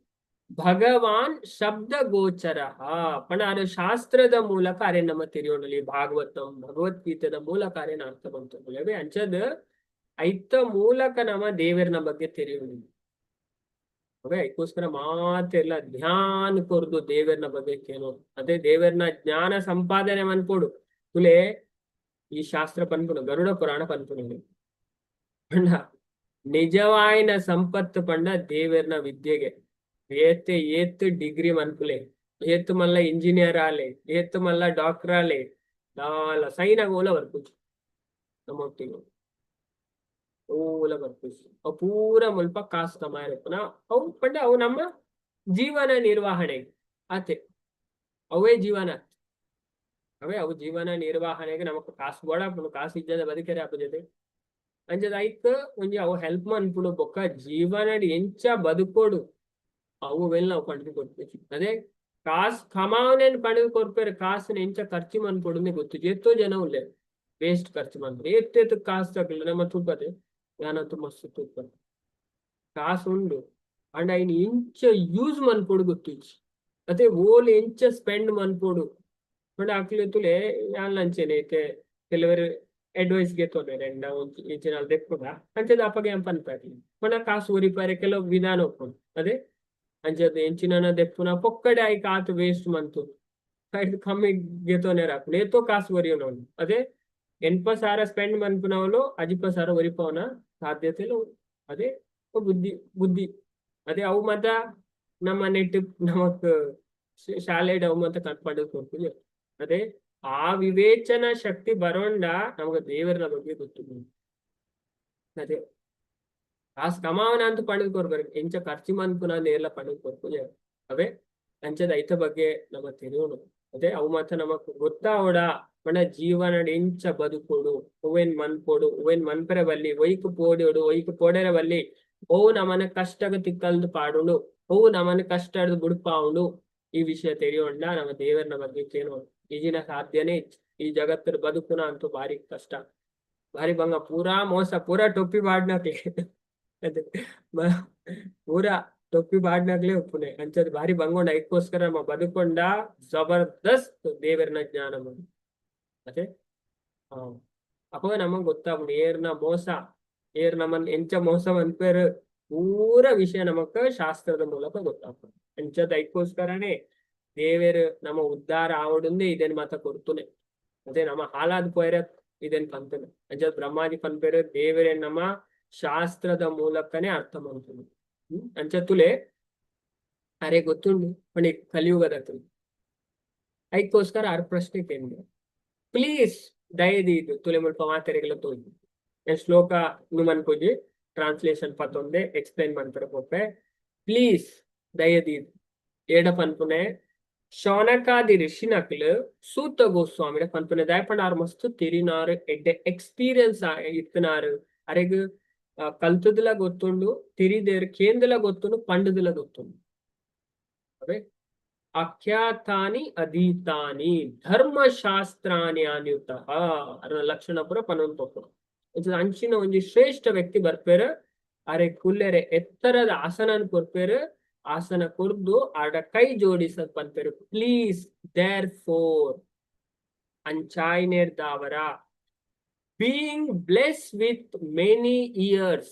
[SPEAKER 1] ಭಗವಾನ್ ಶಬ್ದ ಗೋಚರ ಪಂಡ ಅರೆ ಶಾಸ್ತ್ರದ ಮೂಲಕ ಅರೆ ನಮ್ಮ ತೆರಿಯೋನಲಿ, ಭಾಗವತಂ ಭಗವದ್ಗೀತೆದ ಮೂಲಕ ಅರೇನ ಅರ್ಥ ಬಂತು. ಅಂಚದ ಐತ ಮೂಲಕ ನಮ್ಮ ದೇವರನ ಬಗ್ಗೆ ತೆರಿಯೋಣ. ಅವೇ ಅದಕ್ಕೋಸ್ಕರ ಮಾತೆಲ್ಲ ಧ್ಯಾನ ಕೊರ್ದು ದೇವರನ ಬಗ್ಗೆ ಕೇಳೋ, ಅದೇ ದೇವರನ ಜ್ಞಾನ ಸಂಪಾದನೆ ಮನ್ಪೊಡು. ತುಲೆ ಈ ಶಾಸ್ತ್ರ ಪನ್ಪುನು, ಗರುಡ ಪುರಾಣ ಪನ್ಪುನು. ಪಂಡ ನಿಜವಾಯಿನ ಸಂಪತ್ತು ಪಂಡ ದೇವರನ ವಿದ್ಯೆಗೆ. ಏತ್ ಏತ್ ಡಿಗ್ರಿ ಮನ್ಪುಲೆ, ಏತ್ ಮಲ್ಲ ಇಂಜಿನಿಯರ್ ಆಲೆ, ಏತ್ ಮಲ್ಲ ಡಾಕ್ಟರ್ ಆಲೆ, ದಾಲ ಸೈನ್ ಓಲ ಬರ್ಪುಜಿ ನಮ್ಮೊಟ್ಟಿಗೆ, ಓಲ ಬರ್ಪುಜಿ. ಅವು ಪೂರ ಮುಲ್ಪ ಕಾಸು ಕಮಾಯರಪ್ಪನ ಅವು. ಪಂಡ ಅವು ನಮ್ಮ ಜೀವನ ನಿರ್ವಹಣೆಗೆ ಆತೆ, ಅವೇ ಜೀವನ ಅವೇ. ಅವು ಜೀವನ ನಿರ್ವಹಣೆಗೆ ನಮಕ್ ಕಾಸು ಬೋಡಾಪುಂಡು. ಕಾಸು ಇಜ್ಜದ ಬದುಕೆರೆ ಆಪುಜತೆ. ಅಂಚದ ಐಕ್ ಒಂಜಿ ಅವು ಹೆಲ್ಪ್ ಮನ್ಪುಂಡು. ಬೊಕ್ಕ ಜೀವನ ಎಂಚ ಬದುಕೋಡು ಅವು ವೆಲ್ ನಾವು ಪಂಡ್ದು ಕೊರ್ಪುಜಿ. ಅದೇ ಕಾಸು ಕಮಾವನೇನ್ ಪಂಡ್ದು ಕೊರ್ಪೆರ್, ಕಾಸುನ ಎಂಚ ಖರ್ಚು ಮನ್ಪೊಡುಂದೇ ಗೊತ್ತುಜಿ. ಎತ್ತೋ ಜನ ಉಲ್ಲೆರ್ ವೇಸ್ಟ್ ಖರ್ಚು ಮನ್ಪುನು. ಏತ್ ಏತ್ ಕಾಸು ತಕ್ಲೆ ನಮ್ಮ ತೂಪತೆ, ಯಾನಂತೂ ಮಸ್ತ್ ತೂಪತೆ. ಕಾಸು ಉಂಡು ಅಂಡ ಐನ್ ಎಂಚ ಯೂಸ್ ಮನ್ಪೊಡು ಗೊತ್ತುಜಿ. ಅದೇ ಓಲ್ ಎಂಚ ಸ್ಪೆಂಡ್ ಮನ್ಪೊಡು ಪಂಡ ಅಕ್ಲೆ ತೂಲೆ ಯಾನ್ಲ ಅಂಚೆನೆ. ಇತ್ತೆ ಕೆಲವರು ಅಡ್ವೈಸ್ ಗೆತೊನೆರ್ ಎಂಡ ಇಂಚಿನ ದೆಪ್ಪುಗ ಅಂಚದ ಅಪಗ ಯಾನ್ ಪನ್ಪೆ ಪಂಡ ಕಾಸು ಒರಿಪಾರೆ ಕೆಲವು ವಿಧಾನ ಉಪ್ಪುಂಡು. ಅದೇ ಅಂಚದ ಎಂಚಿನ ದೆಪ್ಪುನ ಪೊಕ್ಕಡೆ ಐಕ್ ಆತ್ ವೇಸ್ಟ್ ಮಂತು ಐಟ್ ಕಮ್ಮಿ ಗೆತೊನೆರ್ ಆಪುಂಡು. ಏತೋ ಕಾಸು ಒರಿಯೊನೊಂಡು. ಅದೇ 80,000 ಸ್ಪೆಂಡ್ ಮನ್ಪುನವ್ಲು 50,000 ಒರಿಪವನ ಸಾಧ್ಯತೆಲು. ಅದೇ ಬುದ್ಧಿ ಬುದ್ಧಿ ಅದೇ. ಅವು ಮಾತ ನಮ್ಮ ನೆಟ್ ನಮಕ್ ಶಾಲೆಡ್ ಅವು ಮಾತ ಕಲ್ಪಂಡ ಕೊರ್ಪುಜಿ. ಅದೇ ಆ ವಿವೇಚನಾ ಶಕ್ತಿ ಬರೋಂಡ ನಮಗ ದೇವರನ ಬಗ್ಗೆ ಗೊತ್ತು. ಅದೇ ಕಾಸು ಕಮಾವನ ಅಂತ ಪಂಡದ್ ಕೊರ್ಬಾರ, ಎಂಚ ಖರ್ಚು ಮನ್ಪುನ ನೇರ್ಲ ಪಂಡದ್ ಕೊರ್ಪುಜಿ. ಅವೇ ಅಂಚದ ಐತ ಬಗ್ಗೆ ನಮ ತೆರಿಯೋಣ. ಅದೇ ಅವು ಮಾತ ನಮಕ್ ಗೊತ್ತಾವಡ ಪಂಡ ಜೀವನ ಎಂಚ ಬದುಕೋಡು, ಒವ್ವೆನ್ ಮನ್ಪೊಡು, ಒವ್ವೆನ್ ಮನ್ಪೆರೆ ಬಲ್ಲಿ, ಒಯ್ಕ್ ಪೋಡ್ಯೋಡು, ಒಯ್ಕ್ ಪೋಡೆರೆ ಬಲ್ಲಿ, ಅವು ನಮನ ಕಷ್ಟಗ ತಿಕ್ಕಲ್ದು ಪಾಡುಂಡು, ಅವು ನಮನ ಕಷ್ಟದ ಬುಡ್ಪಾವುಂಡು, ಈ ವಿಷಯ ತೆರಿಯೋಂಡ ನಮ್ಮ ದೇವರನ ಬಗ್ಗೆ ಕೇಳೋಣ. ಈಜಿನ ಸಾಧ್ಯನೇ. ಈ ಜಗತ್ತರ ಬದುಕುನ ಅಂತೂ ಭಾರಿ ಕಷ್ಟ, ಭಾರಿ ಬಂಗ. ಪೂರಾ ಮೋಸ, ಪೂರಾ ಟೊಪ್ಪಿ ಪಾಡ್ನಕ್ಲೆ, ಅದೇ ಪೂರಾ ಟೊಪ್ಪಿ ಪಾಡ್ನಕ್ಲೆ ಉಪ್ಪುನೆ. ಅಂಚದ ಭಾರಿ ಬಂಗೊಂಡ. ಐಕ್ಕೋಸ್ಕರ ನಮ್ಮ ಬದುಕೊಂಡ ಜಬರ್ದಸ್ತ್ ದೇವರನ ಜ್ಞಾನ ಮಾಡಿ. ಅದೇ ಅಪಗ ನಮಗ್ ಗೊತ್ತಾಗುಂಡು ಏರ್ನ ಮೋಸ, ಏರ್ ನಮ್ಮನ್ ಎಂಚ ಮೋಸ ಮನ್ಪೇರು, ಪೂರ ವಿಷಯ ನಮಕ್ ಶಾಸ್ತ್ರದ ಮೂಲಕ ಗೊತ್ತಾಗ್ತದೆ. ಅಂಚದ ಐಕ್ಕೋಸ್ಕರನೇ ದೇವೇರು ನಮ್ಮ ಉದ್ಧಾರ ಆವಡುಂದೇ ಇದೇನ್ ಮಾತ ಕೊರ್ತುನೆ. ಅದೇ ನಮ್ಮ ಹಾಲಾದ್ ಪೋಯರೆ ಇದೇನ್ ಪಂತನೆ. ಅಂಚದ ಬ್ರಹ್ಮಾದಿ ಪನ್ಪೇರು ದೇವರೇ ನಮ್ಮ ಶಾಸ್ತ್ರದ ಮೂಲಕನೇ ಅರ್ಥ ಮನ್ಪುನು. ಅಂಚ ತುಲೆ ಅರೆ ಗೊತ್ತುಂಡು ಪಂಡ ಕಲಿಯುಗದ ಐಕ್ಕೋಸ್ಕರ ಆರ್ ಪ್ರಶ್ನೆ ಕೇಂದ್ರ. ಪ್ಲೀಸ್ ದಯದೀದು ತುಲೆ ಮುಲ್ಪ ಮಾತೆರೆಗೆಲ್ಲ ತೋಜಿ ಶ್ಲೋಕ ನುಮನ್ ಪೂಜಿ ಟ್ರಾನ್ಸ್ಲೇಷನ್ ಪತ್ತೊಂದೆ ಎಕ್ಸ್ಪ್ಲೈನ್ ಮನ್ಪೆರೆ ಪೋಪೆ. ಪ್ಲೀಸ್ ದಯದೀದು ಏಡ ಪನ್ಪುನೆ ಶೌನಕಾದಿ ಋಷಿನಕ್ಲು ಸೂತ ಗೋಸ್ವಾಮಿಡ ಪನ್ಪುನೆ. ದಾಯಪಂಡ ಆರ್ ಮಸ್ತ್ ತೆರಿನಾರು, ಎಡ್ಡೆ ಎಕ್ಸ್ಪೀರಿಯನ್ಸ್ ಇತ್ತನಾರು. ಅರೆಗ್ ಕಲ್ತುದುಲ ಗೊತ್ತುಂಡು, ತಿರಿದೇರ್ ಕೇಂದಲ ಗೊತ್ತುಂಡು, ಪಂಡುದುಲ ಗೊತ್ತುಂಡು. ಅವೇ ಅಖ್ಯಾತಾನಿ ಅಧೀತಾನಿ ಧರ್ಮಶಾಸ್ತ್ರಾನಿ ಅನ್ಯುತಃ ಅರ್ನ ಲಕ್ಷಣ ಪೂರ ಪನೊಂದು ಪೋಪುಂಡು. ಅಂಚಿನ ಒಂಜಿ ಶ್ರೇಷ್ಠ ವ್ಯಕ್ತಿ ಬರ್ಪೇರು, ಅರೆ ಕುಲ್ಲೆರೆ ಎತ್ತರದ ಆಸನ ಕೊರ್ಪೇರು. ಆಸನ ಕೊರ್ದು ಆಡ ಕೈ ಜೋಡಿಸ ಪನ್ಪೇರು, ಪ್ಲೀಸ್ there four ಅಂಚಾಯ್ನೇರ್ ದಾವರ, being bless with many years.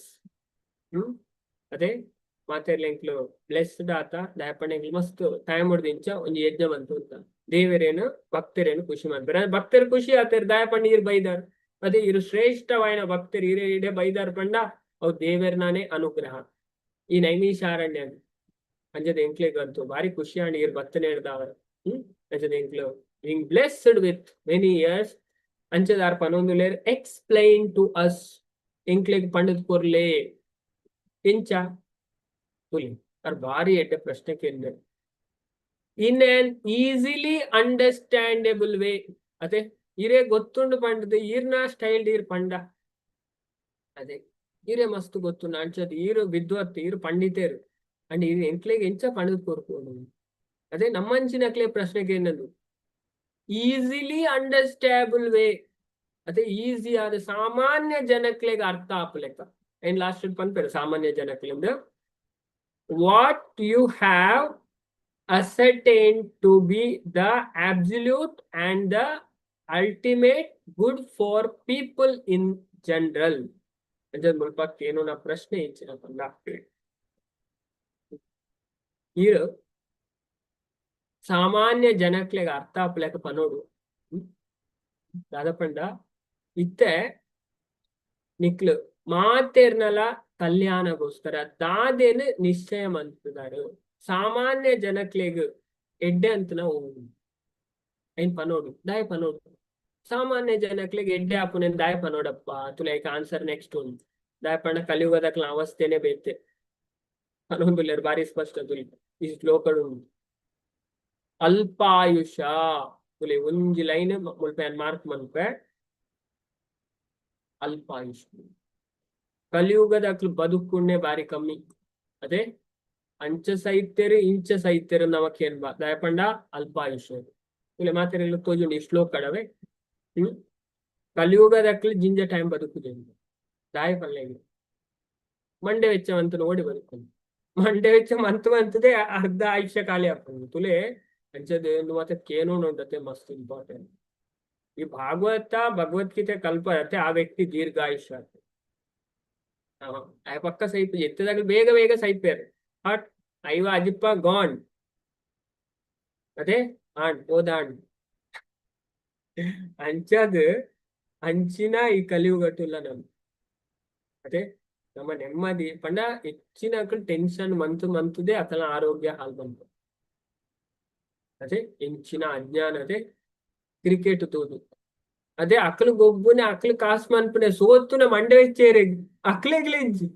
[SPEAKER 1] ಅದೇ ಮಾತೆರ್ಲೆಂಕ್ಲು ಬ್ಲೆಸ್ಡ್ ಆತ. ದಾಯಪಂಡ ಮಸ್ತ್ ಟೈಮ್ ಹೊಡ್ದಿಂಚ ಒಂಜಿ ಯಜ್ಞ ಬಂತು ಅಂತ ದೇವರೇನು ಭಕ್ತರೇನು ಖುಷಿ ಮಾಡ್ತಾರೆ. ಭಕ್ತರು ಖುಷಿ ಆತೇರ್ ದಾಯಪಂಡ ಈರ್ ಬೈದಾರ್. ಅದೇ ಇರು ಶ್ರೇಷ್ಠವಾಯಿನ ಭಕ್ತರು ಇರೆ ಇಡೆ ಬೈದಾರ್ ಪಂಡ ಅವು ದೇವರ್ನಾನೇ ಅನುಗ್ರಹ. ಈ ನೈಮಿಷಾರಣ್ಯ ಅಂಚದ ಎಂಕ್ಲೆಗ್ ಅಂತು ಬಾರಿ ಖುಷಿ ಆಂಡ್ ಈರ್ ಬತ್ತನೆ ಹಿಡ್ದಾವ. ಅಂಚದ ಎಂಕ್ಲು being blessed with many years. ಅಂಚದ R ಪನೊಂದುಲ್ಲೆರ್, "Explain to us." ಎಂಕ್ಲೆಗ್ ಪಂಡದ್ ಕೊರ್ಲೆ ಎಂಚ ತುಲಿ. ಅರ್ ಬಾರಿ ಎಡ್ಡೆ ಪ್ರಶ್ನೆ ಕೇಂದ್ರ. "In an easily understandable way." ಅದೇ ಇರೇ ಗೊತ್ತುಂಡು ಪಂಡದು ಈರ್ನ ಸ್ಟೈಲ್ ಈರ್ ಪಂಡ. ಅದೇ ಈರೇ ಮಸ್ತ್ ಗೊತ್ತುಂಡು ಅಂಚದ ಈರು ವಿದ್ವತ್, ಈರು ಪಂಡಿತೇರು ಅಂಡ್ ಈರ್ ಎಂಕ್ಲೆಗ್ ಎಂಚ ಪಂಡದ್ ಕೊರ್ಪುಂಡು? ಅದೇ ನಮ್ಮಂಚಿನಕ್ಲೆ ಪ್ರಶ್ನೆ ಕೇಂದದು. ಈಸಿಲಿ ಅಂಡರ್ಸ್ಟ್ಯಾಬಲ್ ವೇ, ಅದೇ ಈಸಿ ಆದ ಸಾಮಾನ್ಯ ಜನಕ್ಲೆಗ್ ಅರ್ಥ ಆಪುಲೆಕ್ಕ. ಏನ್ ಲಾಸ್ಟ್ ಪನ್ಪೇರು ಸಾಮಾನ್ಯ ಜನಕ್ಲಿಂದ. "What you have ascertained to be the absolute and the ultimate good for people in general." ಅಂಚದ ಮುಲ್ಪ ಕೇನುನ ಪ್ರಶ್ನೆ ಇಂಚಿನ ಪಂಡ, ಈರು ಸಾಮಾನ್ಯ ಜನಕ್ಲೆಗ್ ಅರ್ಥ ಆಪುಲೆಕ ಪನೋಡು. ದಾದ ಪಂಡ ಇತ್ತೆ ನಿಕ್ಲು ಮಾತೆರ್ನಲ ಕಲ್ಯಾಣಗೋಸ್ಕರ ದಾದೆನ್ ನಿಶ್ಚಯ ಮಂತುದಾರು? ಸಾಮಾನ್ಯ ಜನಕ್ಲೆಗ್ ಎಡ್ಡೆ ಅಂತನ ಐನ್ ಪನೋಡು. ದಾಯ ಪನೋಡು? ಸಾಮಾನ್ಯ ಜನಕ್ಲೆಗ್ ಎಡ್ಡೆ ಆಪುನೆನ್ ದಾಯ ಪನೋಡಪ್ಪ? ತುಲೈಕ್ ಆನ್ಸರ್ ನೆಕ್ಸ್ಟ್ ಉಂಡು. ದಾಯ ಪಂಡ ಕಲಿಯುಗದಕ್ಲ ಅವಸ್ಥೆನೆ ಬೇತೆ ಪನೊಂದುಲ್ಲೆರ್ ಬಾರಿ ಸ್ಪಷ್ಟ. ತುಲಿ ಈ ಶ್ಲೋಕಡ್ ಉಂಡು. ಅಲ್ಪಾಯುಷ ತುಲಿ ಒಂಜಿ ಲೈನ್ ಮುಲ್ಪ ಮಾರ್ಕ್ ಮನ್ಪೆ. ಅಲ್ಪಾಯುಷ. ಕಲಿಯುಗದಕ್ಲು ಬದುಕುಣ್ಣೆ ಬಾರಿ ಕಮ್ಮಿ. ಅದೇ ಅಂಚ ಸೈತ್ಯರು ಇಂಚ ಸೈತ್ಯರು ನಮಕೇನ್ ಬಾ. ದಾಯಪಂಡ ಅಲ್ಪಾಯುಷ. ಇಲ್ಲ ಮಾತೆರೆಲ್ಲ ತೋಜುಂಡು ಈ ಶ್ಲೋಕಡವೆ. ಕಲಿಯುಗದಕ್ಲು ಜಿಂಜ ಟೈಮ್ ಬದುಕುದೆ ದಾಯ ಪಲ್ಲೆಗೆ ಮಂಡೆ ವೆಚ್ಚವಂತ ನೋಡಿ ಬದುಕು. ಮಂಡೆ ವೆಚ್ಚ ಮಂತ್ ಮಂತದೆ ಅರ್ಧ ಆಯುಷ್ಯ ಖಾಲಿ ಆಗ್ತದೆ. ತುಲೆ ಅಂಚದ ಮತ್ತೆ ಕೇನೋಣ ಉಂಟತೆ ಮಸ್ತ್ ಇಂಪಾರ್ಟೆಂಟ್. ಈ ಭಾಗವತ ಭಗವದ್ಗೀತೆ ಕಲ್ಪ ಆ ವ್ಯಕ್ತಿ ದೀರ್ಘಾಯುಷ್ಯ ಆಗ್ತದೆ. ಆ ಪಕ್ಕ ಸೈಪ್ ಎತ್ತದಾಗ ಬೇಗ ಬೇಗ ಸೈಪೇರು. ಹಟ್ ಐವ ಅಜಿಪ್ಪ ಗಾನ್. ಅದೇ ಆಂಡ್ ಓದಾಂಡ್. ಅಂಚದ್ ಅಂಚಿನ ಈ ಕಲಿಯುಗಟ್ಟುಲ್ಲ ನಮ್. ಅದೇ ನಮ್ಮ ನೆಮ್ಮದಿ ಪಂಡ ಹೆಚ್ಚಿನ ಟೆನ್ಷನ್ ಮಂತು ಮಂತುದೇ ಅತನ ಆರೋಗ್ಯ ಹಾಲ್ ಬಂತು. ಅದೇ ಎಂಚಿನ ಅಜ್ಞಾನತೆ. ಕ್ರಿಕೆಟ್ ತೂದು ಅದೇ ಅಕ್ಲು ಗೊಬ್ಬುನೆ, ಅಕ್ಲು ಕಾಸ್ ಮನ್ಪುನೆ, ಸೋತುನ ಮಂಡೆ ವೆಚ್ಚೇರೆ ಅಕ್ಲೆಗ್ಲ ಇಜ್ಜಿ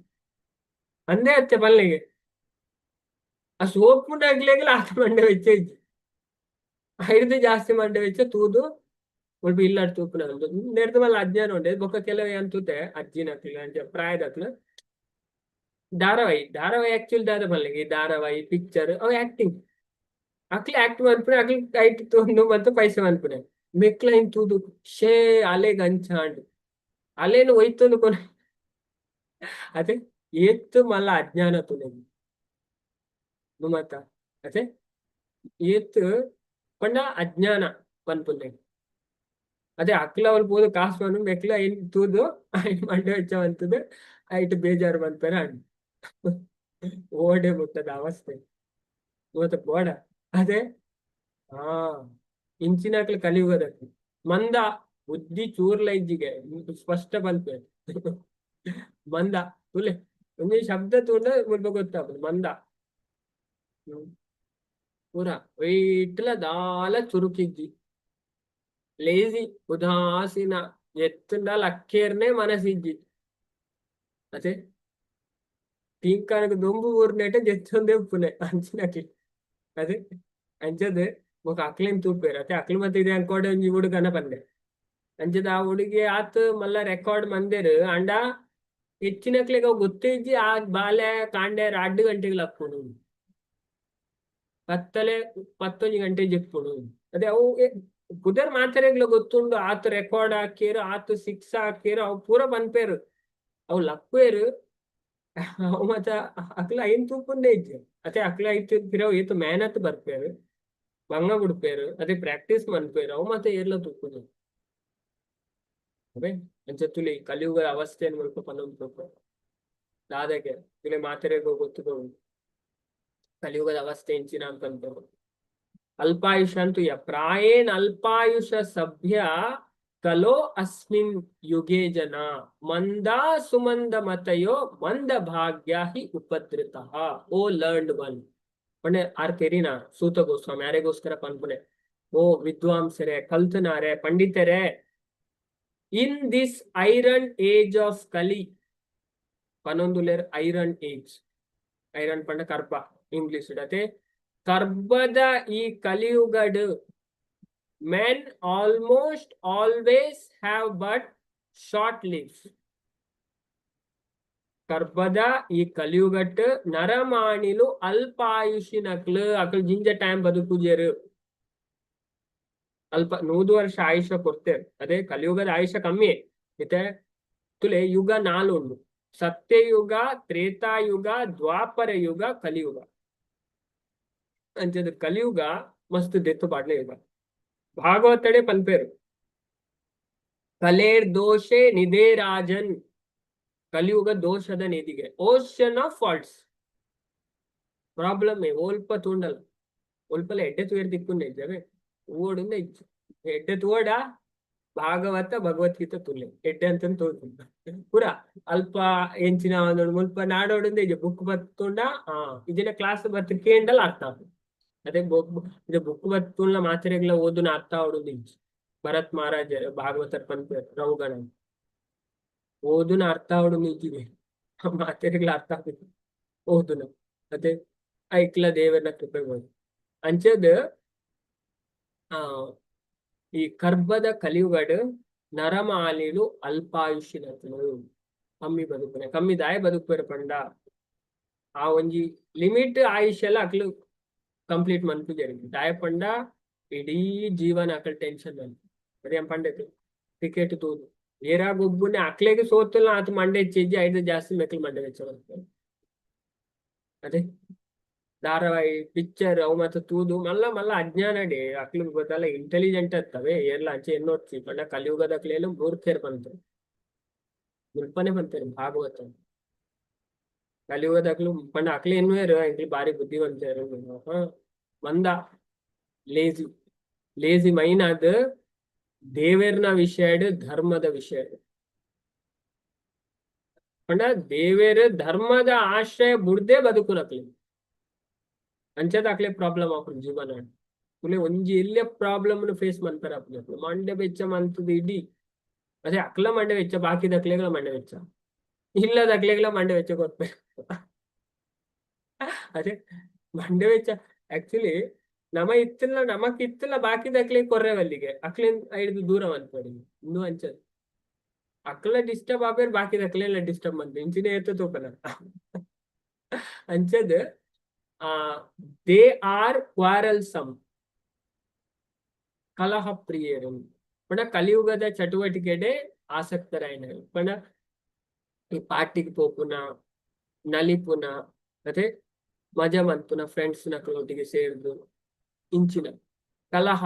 [SPEAKER 1] ಅಂದೇ ಅತ್ತೆ ಪಲ್ಲೆಗೆ. ಆ ಸೋಪುನ ಅಕ್ಲೆಗ್ಲ ಆತ ಮಂಡೆ ವೆಚ್ಚ ಇಜ್ಜಿ. ಐಡ್ದು ಜಾಸ್ತಿ ಮಂಡೆ ವೆಚ್ಚ ತೂದು ಮುಲ್ಪ ಇಲ್ಲಾಡ್ ತೂಪುನ ನೆರ್ದು ಮಲ್ಲ ಅಜ್ಞಾನ ಉಂಡೆ. ಬೊಕ್ಕ ಕೆಲವು ಅಂತೂತೆ ಅಜ್ಜಿನಕ್ಲು ಅಂಚ ಪ್ರಾಯದಕ್ಲು ಧಾರಾವಾಹಿ ಧಾರಾವಾಹಿ ಆಕ್ಚುಲಿ ದಾದ ಪಲ್ಲೆಗೆ ಈ ಧಾರಾವಾಹಿ ಪಿಕ್ಚರ್ ಅವು ಆಕ್ಟಿಂಗ್. ಅಕ್ಲೆ ಆಕ್ಟ್ ಮನ್ಪುನೆ, ಅಕ್ಲೆ ಐಟ್ ತೂಂದು ಮತ್ತು ಪೈಸೆ ಮನ್ಪುನೆ. ಮೆಕ್ಲೈನ್ ತೂದು ಶೇ ಅಲೆಗ್ ಅಂಚಾಂಡ್ ಅಲೇನು ಒಯ್ತೊಂದು ಕೊನೆ. ಅದೇ ಏತ್ ಮಲ್ಲ ಅಜ್ಞಾನ ತುಲೆಗ್ ಮತ್ತ. ಅದೇ ಏತ್ ಪಂಡ ಅಜ್ಞಾನ ಪನ್ಪುನೆ. ಅದೇ ಅಕ್ಲ ಅವ್ಲು ಪೋದು ಕಾಸು ಮನು ಮೆಕ್ಲ ಐನ್ ತೂದು ಐನ್ ಮಂಡೆ ವೆಚ್ಚ ಮಂತುದು ಐಟ್ ಬೇಜಾರು ಮನ್ಪೆರ ಅಂಡ್ ಓಡೆ ಮುಟ್ಟದ ಅವಸ್ಥೆ ಮೂತ ಬೋಡ. ಅದೇ ಹಾ ಇಂಚಿನಕ್ಲು ಕಲಿಯುಗದಕ್ಲು ಮಂದ ಬುದ್ಧಿ ಚೂರ್ಲ ಇಜ್ಜಿಗೆ ಸ್ಪಷ್ಟ ಪನ್ಪೆ ಮಂದ. ತುಲೆ ಒಂಜಿ ಶಬ್ದ ತೂಂಡ ಮುಲ್ಪ ಗೊತ್ತಾಪುಂಡು ಮಂದ. ಪೂರ ವೈಟ್ಲ ದಾಲ ಚುರುಕಿಜ್ಜಿ, ಲೇಜಿ, ಉದಾಸೀನ. ಎತ್ತುಂಡಲ ಅಕ್ಕೇರ್ನೆ ಮನಸಿಜ್ಜಿ. ಅದೇ ತೀಂಕಾನಗ ದೊಂಬು ಊರ್ನೇಟ ಜೆತ್ತೊಂದೇ ಉಪ್ಪುನೆ ಅಂಚಿನಕ್ಲು. ಅದೇ ಅಂಚದ ಬೊಕ ಅಕ್ಲೆನ್ ತೂಪೆರ್. ಅತೆ ಅಕ್ಲು ಮತ್ತೆ ಇದೆ ಅನ್ಕೋಡೆ ಒಂಜಿ ಹುಡುಗನ ಪಂದೆ. ಅಂಚದ ಆ ಹುಡುಗಿ ಆತ್ ಮಲ್ಲ ರೆಕಾರ್ಡ್ ಮಂದೆರ್ ಅಂಡ ಹೆಚ್ಚಿನಕ್ಲೆಗ್ ಅವು ಗೊತ್ತೇ ಇಜ್ಜಿ. ಆ ಬಾಲೆ ಕಾಂಡೆ 2 ಗಂಟೆಗೆ ಲಕ್ಕುಂಡು, ಕತ್ತಲೆ 11 ಗಂಟೆ ಜೆಪ್ಪುಡು. ಅದೇ ಅವು ಪುದರ್ ಮಾತೆರೆಗ್ಲ ಗೊತ್ತುಂಡು. ಆತ್ ರೆಕಾರ್ಡ್ ಹಾಕ್ಯೇರು, ಆತ್ ಸಿಕ್ಸ್ ಹಾಕ್ಯೇರು, ಅವು ಪೂರ ಪನ್ಪೇರು. ಅವು ಲಕ್ಕುವೇರು. ಅವು ಮತ್ತ ಅಕ್ಲ ಐನ್ ತೂಪುಂದೇ ಇಜ್ಜಿ. ಅತೆ ಅಕ್ಲ ಐತ್ ಪಿರವು ಏತ್ ಮೇಹನತ್ ಬರ್ಪೇರು, ಬಂಗ ಬುಡ್ಪೇರು, ಅದೇ ಪ್ರಾಕ್ಟೀಸ್ ಮನ್ಪೇರು, ಅವು ಮತ್ತೆ ಏರ್ಲ ತೂಪುಂಡು ಅವೇ. ಅಂಚ ತುಲಿ ಕಲಿಯುಗದ ಅವಸ್ಥೆಯನ್ನು ಮುಲ್ಪ ಪನೊಂದು ದಾದಗೆ ತುಲೆ ಮಾತೆರೆಗ್ ಗೊತ್ತುಂಡು ಕಲಿಯುಗದ ಅವಸ್ಥೆ ಎಂಚಿನ ಅಂತಂತ. ಅಲ್ಪಾಯುಷ ಅಂತೂ ಪ್ರಾಯೇಣ ಅಲ್ಪಾಯುಷ ಸಭ್ಯ ಕಲೋ ಅಸ್ಮಿನ್ ಯುಗೇ ಜನ ಮಂದಾ ಸುಮಂದ ಮತಯೋ ಮಂದ ಭಾಗ್ಯ ಹಿ ಉಪದ್ರಿತ. ಓ ಲರ್ನ್ಡ್ ಒನ್, ಪಂಡ ಆರ್ ತೆರಿನ ಸೂತ ಗೋಸ್ವಾಮಿ ಆರೆಗೋಸ್ಕರ ಪನ್ಪುನೆ. ಓ ವಿದ್ವಾಂಸರೇ, ಕಲ್ತನಾರೆ, ಪಂಡಿತರೇ, in this iron age of Kali ಪನೊಂದುಲ್ಲೆರ್. Iron age, iron ಪಂಡ ಕರ್ಬ ಇಂಗ್ಲಿಷ್. ಅತೆ, ಕರ್ಬದ ಈ ಕಲಿಯುಗಡ್ men almost always have but short lives. ಕರ್ಬದ ಈ ಕಲಿಯುಗಟ್ ನರಮಾಣಿಲು ಅಲ್ಪಾಯುಷಿನಕ್ಲು, ಅಕ್ಲು ಜಿಂಜ ಟೈಮ್ ಬದುಕುಜೆರು. ಅಲ್ಪ 100 ವರ್ಷ ಆಯುಷ್ಯ ಕೊಡ್ತೇವೆ. ಅದೇ ಕಲಿಯುಗದ ಆಯುಷ್ಯ ಕಮ್ಮಿ ಇತ್ತೆ. ತುಲೆ, ಯುಗ ನಾಲು ಉಂಡು: ಸತ್ಯಯುಗ, ತ್ರೇತಾಯುಗ, ದ್ವಾಪರ ಯುಗ, ಕಲಿಯುಗ. ಅಂಚದ ಕಲಿಯುಗ ಮಸ್ತ್ ದೆತ್ತು ಪಾಡ್ಲೆ ಯುಗ. ಭಾಗವತಡೆ ಪನ್ಪೇರು, ಕಲೇರ್ ದೋಷೆ ನಿಧೇ ರಾಜನ್. ಕಲಿಯುಗ ದೋಷದ ನಿಧಿಗೆ, ಓಷನ್ ಆಫ್ ಫಾಲ್ಟ್ಸ್, ಪ್ರಾಬ್ಲಮ್. ಒಲ್ಪ ತೂಂಡಲ ಒಲ್ಪಲ ಎಡ್ಡೆ ತೂಯರ್ ದಿಕ್ಕುಂಡೆ ಇಜ್ಜವೆ, ಓಡುಂದ ಇಜ್ಜಿ. ಎಡ್ಡೆ ತೂವಡ ಭಾಗವತ, ಭಗವದ್ಗೀತೆ ತುಲೆ, ಎಡ್ಡೆ ಅಂತ ತೋಜುಂಡು ಪೂರ. ಅಲ್ಪ ಎಂಚಿನ ಮುಲ್ಪ ನಾಡೋಡುಂದ ಇಜ್ಜಿ. ಬುಕ್ ಬತ್ತುಂಡ ಆ ಇಜಿನ ಕ್ಲಾಸ್ ಬತ್ತು ಕೇಂಡಲ ಅರ್ಥ ಆಪುಂಡು. ಅದೇ ಇದು ಬುಕ್ ಬತ್ತುಂಡ ಮಾತೆರೆಗ್ಲ ಓದುನ ಅರ್ಥ ಆವಡುಂದು ಇಜ್ಜಿ. ಭರತ್ ಮಹಾರಾಜ ಭಾಗವತರ್ ಪನ್ಪೆರ್, ರಘುಗಣ ಓದುನ ಅರ್ಥ ಆವಡುಂದು ಇಜ್ಜಿಗೆ, ಮಾತೆರೆಗ್ಲ ಅರ್ಥ ಆಪುಜಿ ಓದುನ. ಅದೇ ಐಕ್ಲ ದೇವರನ ಕೃಪೆ ಬೋಡು. ಅಂಚದ್ ಈ ಕರ್ಬದ ಕಲಿಯುಗಡ್ ನರಮಾಲಿಲು ಅಲ್ಪಾಯುಷ್ಯನಕುಲು, ಕಮ್ಮಿ ಬದುಕುನೆ. ಕಮ್ಮಿ ದಾಯ ಬದುಕುವೆರ್ ಪಂಡ ಆ ಒಂಜಿ ಲಿಮಿಟ್ ಆಯುಷ್ಯ ಎಲ್ಲ ಅಕ್ಲು ಕಂಪ್ಲೀಟ್ ಮನ್ಪುಜೆರ್. ದಾಯ ಪಂಡ ಇಡೀ ಜೀವನ ಅಕಲ್ ಟೆನ್ಷನ್ ಮನ್ಪು. ಅದೇ ಪಂಡೆತ್, ಕ್ರಿಕೆಟ್ ತೂದು ಏರಾ ಗೊಬ್ಬುನೆ, ಅಕ್ಲೆಗ್ ಸೋತುಲ ಆತ್ ಮಂಡೆ ಹೆಚ್ಚಿಜ್ಜಿ, ಐದು ಜಾಸ್ತಿ ಮೆಕ್ಲ್ ಮಂಡೆ ಬೆಚ್ಚ ಮನ್ಪುವೆರ್. ಅದೇ ಧಾರಾವಾಹಿ, ಪಿಕ್ಚರ್ ಅವು ಮಾತ ತೂದು ಮಲ್ಲ ಮಲ್ಲ ಅಜ್ಞಾನಡೆ. ಅಕ್ಲು ಗೊತ್ತಲ್ಲ, ಇಂಟೆಲಿಜೆಂಟ್ ಅತ್ತವೆ ಏರ್ಲ ಅಂಚೆ ಎನ್ನೊಡ್ಚಿ. ಪಂಡ ಕಲಿಯುಗದಕ್ಲೇನು ಮೂರ್ಖೆರ್ ಪಂತೆರ್, ಮುಲ್ಪನೆ ಪಂತೆರ್ ಭಾಗವತ. ಕಲಿಯುಗದಕ್ಲು ಪಂಡ ಅಕ್ಲೆ ಎನ್ನುವೆರ್ ಎಂಕ್ಲು ಬಾರಿ ಬುದ್ಧಿವಂತೆರ್. ಮಂದ, ಲೇಜಿ. ಲೇಜಿ ಮೈನ್ ಆದ್ ದೇವೆರ್ನ ವಿಷಯಡ್, ಧರ್ಮದ ವಿಷಯಡ್. ಪಂಡ ದೇವೆರ್ ಧರ್ಮದ ಆಶ್ರಯ ಬುಡ್ದೇ ಬದುಕುನಕ್ಲೆ. ಅಂಚದ ಅಕ್ಲೆ ಪ್ರಾಬ್ಲಮ್ ಆಪುಂಡು ಜೀವನ. ಕುಲೆ ಒಂಜಿ ಎಲ್ಲೆ ಪ್ರಾಬ್ಲಮ್ ಫೇಸ್ ಮನ್ಪೆರೆ ಆಪುಜಿ. ಮಂಡೆ ಬೆಚ್ಚ ಮಂತುದು ಇಡೀ. ಅದೇ ಅಕ್ಲ ಮಂಡೆ ವೆಚ್ಚ, ಬಾಕಿದಕ್ಲೆಗ್ಲ ಮಂಡೆ ವೆಚ್ಚ, ಇಲ್ಲದಕ್ಲೆಗ್ಲ ಮಂಡೆ ವೆಚ್ಚ ಕೊರ್ಪೆ. ಅದೇ ಮಂಡೆ ವೆಚ್ಚ ಆಕ್ಚುಲಿ ನಮ ಇತ್ತಿಲ್ಲ, ನಮಕ್ ಇತ್ತಿಲ್ಲ, ಬಾಕಿದಕ್ಲೆ ಕೊರ್ರೆವಲ್ಲಿಗೆ ಅಕ್ಲೆನ್ ಐಡ್ದು ದೂರ ಮನ್ಪೊಡು. ಇಂದು ಅಂಚ ಅಕ್ಲ ಡಿಸ್ಟರ್ಬ್ ಆಪೇರ್, ಬಾಕಿದಕ್ಲೆಲ್ಲ ಡಿಸ್ಟರ್ಬ್ ಮನ್ಪೆ. ಇಂಚಿನ ಏತ ತೂಪನ. ಅಂಚದ್ they are ಕ್ವಾರಲ್ಸಮ್, ಕಲಹ ಪ್ರಿಯರು. ಪಂಡ ಕಲಿಯುಗದ ಚಟುವಟಿಕೆಡೆ ಆಸಕ್ತರಾಯಿನ. ಪಂಡ ಈ ಪಾರ್ಟಿಗ್ ಪೋಪುನ, ನಲಿಪುನ, ಅದೇ ಮಜಾ ಮನ್ಪುನ, ಫ್ರೆಂಡ್ಸ್ ನಕ್ಲೊಟ್ಟಿಗೆ ಸೇರ್ದು ಇಂಚಿನ ಕಲಹ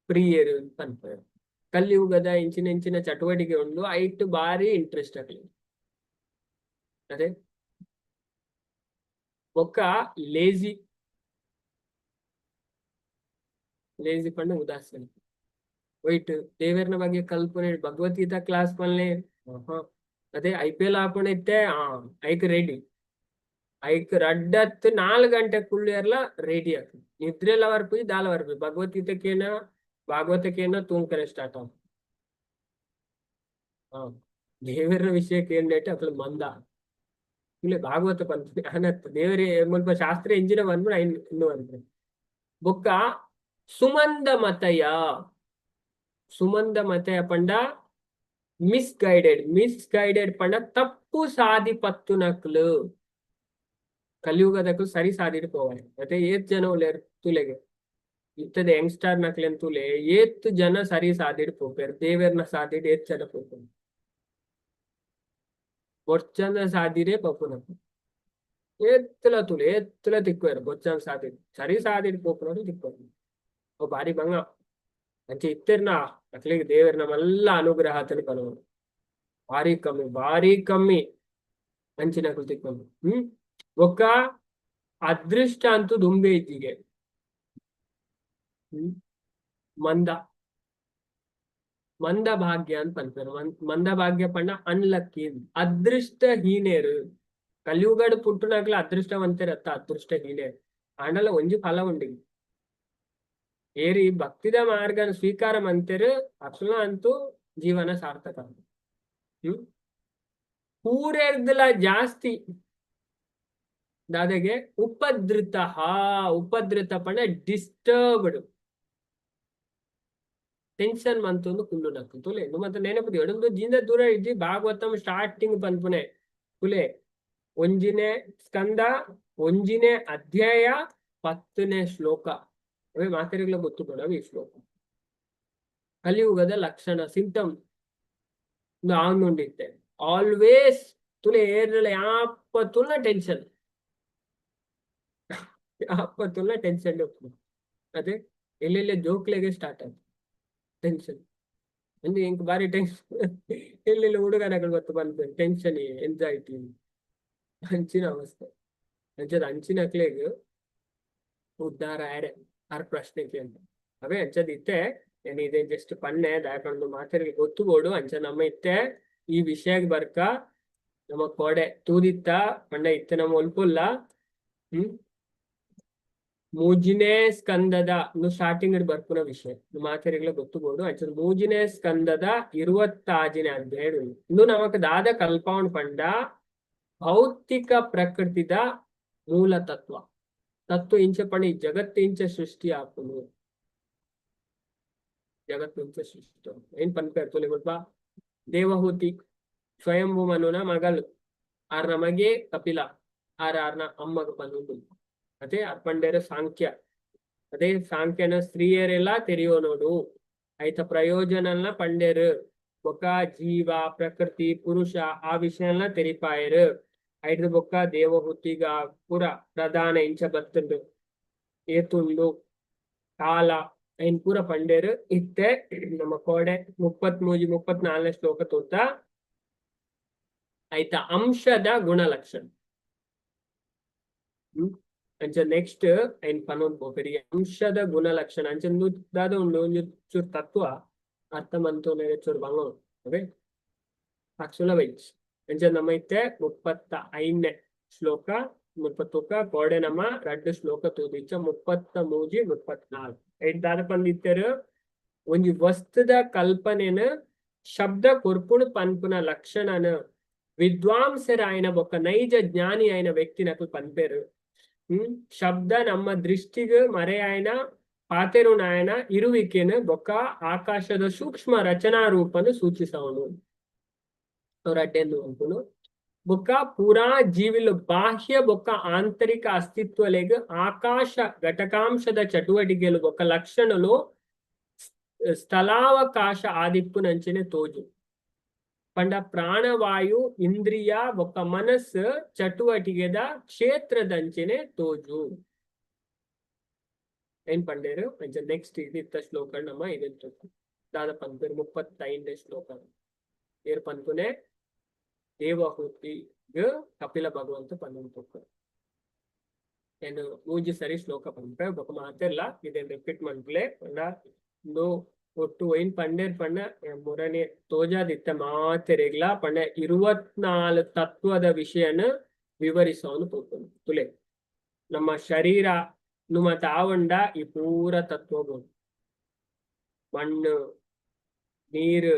[SPEAKER 1] ಪ್ರಿಯರು ಪನ್ಪೆರ್. ಕಲಿಯುಗದ ಇಂಚಿನ ಇಂಚಿನ ಚಟುವಟಿಕೆ ಉಂಡು, ಐಟ್ ಬಾರಿ ಇಂಟ್ರೆಸ್ಟ್ ಅಕ್ಲೆಗ್. ಅದೇ ಬೊಕ್ಕ ಲೇಜಿ. ಲೇಜಿ ಪಂಡ ಉದಾಸೀನ. ವೈಟ್ ದೇವೆರ್ನ ಬಗ್ಗೆ ಕಲ್ಪನೆ, ಭಗವದ್ಗೀತಾ ಕ್ಲಾಸ್ ಪನ್ಲೆ. ಅದೇ ಐಪಿಎಲ್ ಆಪುಣ ಇತ್ತೆ, ಆ ಐಕ್ ರೆಡಿ. ಐಕ್ ರಡ್ಡತ್ತು 4 ಗಂಟೆ ಕುಳ್ಳಿಯರ್ಲ ರೆಡಿ ಆತು. ನಿದ್ರೆಲ ಬರ್ಪುಜಿ, ದಾಲ ಬರ್ಪುಜಿ. ಭಗವದ್ಗೀತೆಕೇನ, ಭಾಗವತಕ್ಕೇನ ತೂಂಕರೆ ಸ್ಟಾರ್ಟ್ ಆವು. ದೇವರ ವಿಷಯಕ್ಕೆ ಏನ್ ಅಕ್ಲು ಮಂದ ಇಲ್ಲ. ಭಾಗವತ ಪನ್ಪುನಿ ಅನತ್ ದೇವರೇ ಮುಲ್ಪ ಶಾಸ್ತ್ರ ಇಂಜಿನ ಬಂದ್ಬಿಡ ಐನ್ ಇನ್ನು ಬಂದ್ರೆ. ಬೊಕ್ಕ ಸುಮಂದ ಮತಯ. ಸುಮಂದ ಮತಯ ಪಂಡ ಮಿಸ್ಗೈಡೆಡ್. ಮಿಸ್ಗೈಡೆಡ್ ಪಂಡ ತಪ್ಪು ಸಾದಿ ಪತ್ತುನಕ್ಲು. ಕಲಿಯುಗದಕ್ಲು ಸರಿ ಸಾದಿಡ್ ಪೋವರೆ. ಮತ್ತೆ ಏತ್ ಜನ ಉಲ್ಲೆರ್ ತುಲೆಗೆ, ಇತ್ತದ ಯಂಗ್ಸ್ಟಾರ್ ನಕ್ಲೆನ್ ತುಲೆ, ಏತ್ ಜನ ಸರಿ ಸಾದಿಡ್ ಪೋಪೆರ್? ದೇವೆರ್ನ ಸಾದಿಡ್ ಏತ್ ಜನ ಪೋಪೆರ್? ಬೊರ್ಚಂದ ಸಾದಿರೇ ಪೋಪುನಕ್ಲು ಏತ್ಲ ತುಲೆ, ಏತ್ಲ ತಿಕ್ಕುವೆರ್. ಬೊರ್ಚಂದ ಸಾದಿಡ್, ಸರಿ ಸಾದಿಡ್ ಪೋಪುನಕ್ಲು ತಿಕ್ಕುವೆರ್. ಅವು ಬಾರಿ ಬಂಗ. ಅಂಚೆ ಇತ್ತೆರ್ನ ಅಕ್ಲೆಗ್ ದೇವೆರ್ನ ಮಲ್ಲ ಅನುಗ್ರಹ ಆತನ ಪನೊಡು. ಬಾರಿ ಕಮ್ಮಿ, ಬಾರಿ ಕಮ್ಮಿ ಅಂಚಿನಕುಲು ತಿಕ್ಕೊಂಡು. ಬೊಕ್ಕ ಅದೃಷ್ಟ ಅಂತೂ ದುಂಬೆ ಇಜ್ಜಿಗೆ. ಮಂದ ಮಂದ ಭಾಗ್ಯ ಅಂತ ಪನ್ಪೆರ್. ಮಂದ ಭಾಗ್ಯ ಪಂಡ ಅನ್ಲಕ್ಕಿ, ಅದೃಷ್ಟ ಹೀನೇರು. ಕಲಿಯುಗಡ್ ಪುಟ್ಟುನಕ್ಲು ಅದೃಷ್ಟವಂತೆರ್ ಅತ್ತ, ಅದೃಷ್ಟ ಹೀನೇರು. ಆಂಡಲ ಒಂಜಿ ಫಲ ಉಂಡು. ಏರಿ ಭಕ್ತಿದ ಮಾರ್ಗನ ಸ್ವೀಕಾರ ಮಂತೆರ್, ಅಕ್ಲ ಅಂತೂ ಜೀವನ ಸಾರ್ಥಕ. ಪೂರೆರ್ದಲ ಜಾಸ್ತಿ ದಾದಗೆ ಉಪದ್ರುತ. ಉಪದ್ರುತ ಪಂಡ ಡಿಸ್ಟರ್ಬ್ಡ್, ಟೆನ್ಷನ್ ಮಂತೊಂದು ಕುಲ್ಲುನಕ್ಕು. ತುಲೆ, ಮತ್ತೆ ನೆನಪು ಎಡಂದು ಜಿಂದ ದೂರ ಇಜ್ಜಿ. ಭಾಗವತಂ ಸ್ಟಾರ್ಟಿಂಗ್ ಪನ್ಪುನೆ ಕುಲೆ. ಒಂಜಿನೇ ಸ್ಕಂದ, ಒಂಜಿನೇ ಅಧ್ಯಾಯ, 10ನೇ ಶ್ಲೋಕ. ಅವೇ ಮಾತೆರೆಗ್ಲ ಗೊತ್ತು ಕೊಡವು ಈ ಶ್ಲೋಕ. ಕಲಿಯುಗದ ಲಕ್ಷಣ, ಸಿಂಪ್ಟಮ್ ಆವೊಂದುಂಡಿತ್ತೆ. ಆಲ್ವೇಸ್ ತುಲೆ, ಏರ್ಲ ಯಾಪ ತುಲ್ನ ಟೆನ್ಷನ್, ಯಾಪ ತುಲ್ನ ಟೆನ್ಷನ್. ಅದೇ ಎಲ್ಲೆಲ್ಲ ಜೋಕ್ಲೆಗೆ ಸ್ಟಾರ್ಟ್ ಆಯ್ತು ಟೆನ್ಷನ್. ಅಂದ್ರೆ ಎಂಕ್ ಬಾರಿ ಟೆನ್ಷನ್. ಎಲ್ಲೆಲ್ಲ ಹುಡುಗನಗಳು ಗೊತ್ತು ಬಂತು ಟೆನ್ಷನ್, ಎಂಜೈಟಿ, ಅಂಚಿನ ಅವಸ್ಥೆ. ಅಂಚದ ಅಂಚಿನಕ್ಲೆಗ್ ಉದ್ಧಾರ ಆರೆ ಆರ್ ಪ್ರಶ್ನೆ ಅಂತ ಅವೇ. ಅಂಚದ ಇತ್ತೆ నేను ಇದೇ ಜಸ್ಟ್ ಪನ್ನೆ, ದಾಯಪಂಡು ಮಾತೆರಿಗೆ ಗೊತ್ತು ಬೋಡು. ಅಂಚ ನಮ್ಮ ಇತ್ತೆ ಈ ವಿಷಯಗ್ ಬರ್ಕ. ನಮ್ಮ ಕೋಡೆ ತೂದಿತ್ತ ಪಂಡ ಇತ್ತೆ ನಮ್ಮ ಒಲ್ಪುಲ್ಲ. ಮೂಜಿನೇ ಸ್ಕಂದದ ಸ್ಟಾರ್ಟಿಂಗ್ ಬರ್ಪುನ ವಿಷಯ ಮಾತೆರಿಗ್ಲ ಗೊತ್ತು ಬೋಡು. ಅಂಚ ಮೂಜಿನೇ ಸ್ಕಂದದ 26ನೇ ಅಧ್ಯಾಯ. ಇನ್ನು ನಮಕ್ ದಾದ ಕಲ್ಪೌಂಡ್ ಪಂಡ ಭೌತಿಕ ಪ್ರಕೃತಿದ ಮೂಲ ತತ್ವ. ತತ್ವ ಇಂಚ ಪಂಡ ಈ ಜಗತ್ತು ಇಂಚ ಸೃಷ್ಟಿ ಆಪುಂಡು, ಜಗತ್ತು ಇಂಚ ಸೃಷ್ಟಿ. ಏನ್ ಪನ್ಪೇರ್ ತುಲೆ ಗೊತ್ತಾ? ದೇವಹೂತಿ ಸ್ವಯಂಭೂ ಮನುನ ಮಗಲು. ಆರ್ನ ಮಗೆ ಕಪಿಲ. ಆರ್ ಆರ್ನ ಅಮ್ಮಗ ಪನ್ನುಂಡು ಅದೇ ಅರ್ಪಂಡೇರ ಸಾಂಖ್ಯ. ಅದೇ ಸಾಂಖ್ಯನ ಸ್ತ್ರೀಯರೆಲ್ಲ ತೆರಿಯೋ ನೋಡು, ಐತ ಪ್ರಯೋಜನ ಪಂಡೇರು. ಬೊಕ್ಕ ಜೀವ, ಪ್ರಕೃತಿ, ಪುರುಷ ಆ ವಿಷಯನ ತೆರಿಪಾಯರು. ಐದು ಬೊಕ್ಕ ದೇವಹುತಿಗ ಪುರ ಪ್ರಧಾನ ಇಂಚ ಬತ್ತುಂಡು, ಏತುಂಡು, ಕಾಲ ಐನ್ ಪೂರ ಪಂಡೇರು. ಇತ್ತೆ ನಮ್ಮ ಕೋಡೆ 33, 34ನೇ ಶ್ಲೋಕ ತೂತ ಆಯ್ತಾ ಅಂಶದ ಗುಣಲಕ್ಷಣ. ಅಂಚ ನೆಕ್ಸ್ಟ್ ಐನ್ ಪನೊಂದು ಪೋಪೆರ್. ಅಂಶದ ಗುಣಲಕ್ಷಣ ಅಂಚ ದಾದ ಉಂಡು, ಒಂಜಿ ಚೂರು ತತ್ವ ಅರ್ಥ ಮಂತೊನೆ ಚೂರು ಬಂಗ ಅವೇ ಸುಲಭ. ಅಂಚ ನಮ್ಮ ಇತ್ತೆ 35ನೇ ಶ್ಲೋಕ 31 ಕೋಡೆ ನಮ್ಮ ರಡ್ಡು ಶ್ಲೋಕ ತೂದಿಚ್ಚ, 33, 34. ಐನ್ ದಾದ ಪಂದಿತ್ತೆರ್? ಒಂಜಿ ವಸ್ತುದ ಕಲ್ಪನೆನ ಶಬ್ದ ಕೊರ್ಪುಣು ಪನ್ಪುನ ಲಕ್ಷಣನ ವಿದ್ವಾಂಸರಾಯನ ಬೊಕ್ಕ ನೈಜ ಜ್ಞಾನಿ ಆಯ್ನ ವ್ಯಕ್ತಿನಕುಲು ಪನ್ಪೆರು. ಶಬ್ದ ನಮ್ಮ ದೃಷ್ಟಿಗ್ ಮರೆಯಾಯನ ಪಾತೆರುನಾಯನ ಇರುವಿಕೆನು ಬೊಕ್ಕ ಆಕಾಶದ ಸೂಕ್ಷ್ಮ ರಚನಾ ರೂಪನು ಸೂಚಿಸವನು ರಡ್ಡೆಂದು ಪನ್ಪುನು. ಬೊಕ್ಕ ಪೂರಾ ಜೀವಿಲು ಬಾಹ್ಯ ಬೊಕ್ಕ ಆಂತರಿಕ ಅಸ್ತಿತ್ವಲೆಗ್ ಆಕಾಶ ಘಟಕಾಂಶದ ಚಟುವಟಿಕೆಲು ಬೊಕ್ಕ ಲಕ್ಷಣಲು ಸ್ಥಳಾವಕಾಶ ಆದಿಪ್ಪುನಂಚನೆ ತೋಜು. ಪಂಡ ಪ್ರಾಣವಾಯು, ಇಂದ್ರಿಯ ಬೊಕ್ಕ ಮನಸ್ಸು ಚಟುವಟಿಕೆದ ಕ್ಷೇತ್ರದಂಚನೆ ತೋಜು ಏನ್ ಪಂಡೇರು. ಅಂಚ ನೆಕ್ಸ್ಟ್ ಇದಿತ್ತ ಶ್ಲೋಕ ನಮ್ಮ ಇದನ್ ದಾದ ಪನ್ಪೆರ್? 35ನೇ ಶ್ಲೋಕ ಏರ್ ಪನ್ಪುನೆ? ದೇವಹೂತಿಗ್ ಕಪಿಲ ಭಗವಂತ ಪನ್ನೊಂದು. ಏನು ಮೂಜಿ ಸರಿ ಶ್ಲೋಕ ಪನ್ಪೆ, ಬೊಕ್ಕ ಮಾತೆರ್ಲ ಇದನ್ ರಿಪೀಟ್ ಮನ್ಪುಲೆ. ಪಂಡ ಇಂದು ಒಟ್ಟು ಒಯಿನ್ ಪಂಡೇರ್ ಪಂಡ ಮುರನೆ ತೋಜಾದಿತ್ತ ಮಾತೆರೆಗ್ಲ. ಪಂಡ 24 ತತ್ವದ ವಿಷಯನ ವಿವರಿಸೋನು ಪೋಪುಂಡು. ತುಲೆ, ನಮ್ಮ ಶರೀರ ನುಮ ತಾವಂಡ ಈ ಪೂರ ತತ್ವಗಳು ಮಣ್ಣು, ನೀರು,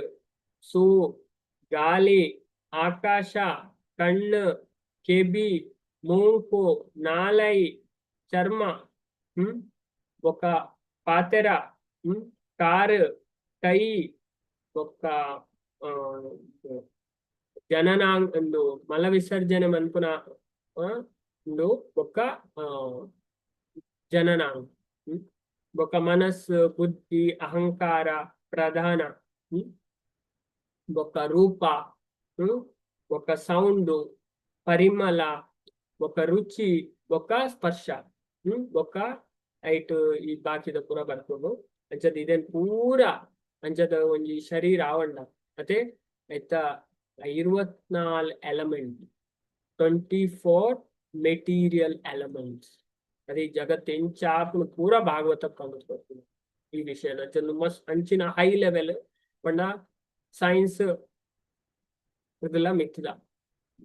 [SPEAKER 1] ಸೂ, ಗಾಳಿ, ಆಕಾಶ, ಕಣ್ಣು, ಕೆಬಿ, ಮೂಂಕು, ನಾಲೈ, ಚರ್ಮ, ಬೊಕ್ಕ ಪಾತೆರ, ಕಾರು, ಕೈ, ಬೊಕ್ಕ ಜನನಾಂಗ ಒಂದು ಮಲ ವಿಸರ್ಜನೆ ಮನ್ಪುನ ಉಂಡು, ಬೊಕ್ಕ ಜನನಾಂಗ, ಬೊಕ್ಕ ಮನಸ್ಸು, ಬುದ್ಧಿ, ಅಹಂಕಾರ, ಪ್ರಧಾನ, ಬೊಕ್ಕ ರೂಪ, ಬೊಕ್ಕ ಸೌಂಡು, ಪರಿಮಳ, ಬೊಕ್ಕ ರುಚಿ, ಬೊಕ್ಕ ಸ್ಪರ್ಶ, ಬೊಕ್ಕ ಐಟ್ ಈ ಬಾಕಿದ ಪೂರ ಬರ್ಪುಂಡು. ಅಂಚದ ಇದನ್ ಪೂರ ಅಂಚದ ಒಂಜಿ ಶರೀರ ಆವಂಡ ಅತೆ ಐತ 24 ಎಲಿಮೆಂಟ್, 24 ಮೆಟೀರಿಯಲ್ ಎಲಿಮೆಂಟ್ಸ್. ಅದೇ ಜಗತ್ತು ಎಂಚಾಪುನು ಪೂರ ಭಾಗವತ ಪಂಡುದು ಈ ವಿಷಯ. ಅಂಚ ಮಸ್ತ್ ಅಂಚಿನ ಹೈ ಲೆವೆಲ್ ಪಂಡ ಸೈನ್ಸ್ ಇದೆಲ್ಲ ಮಿಕ್ಕಿದ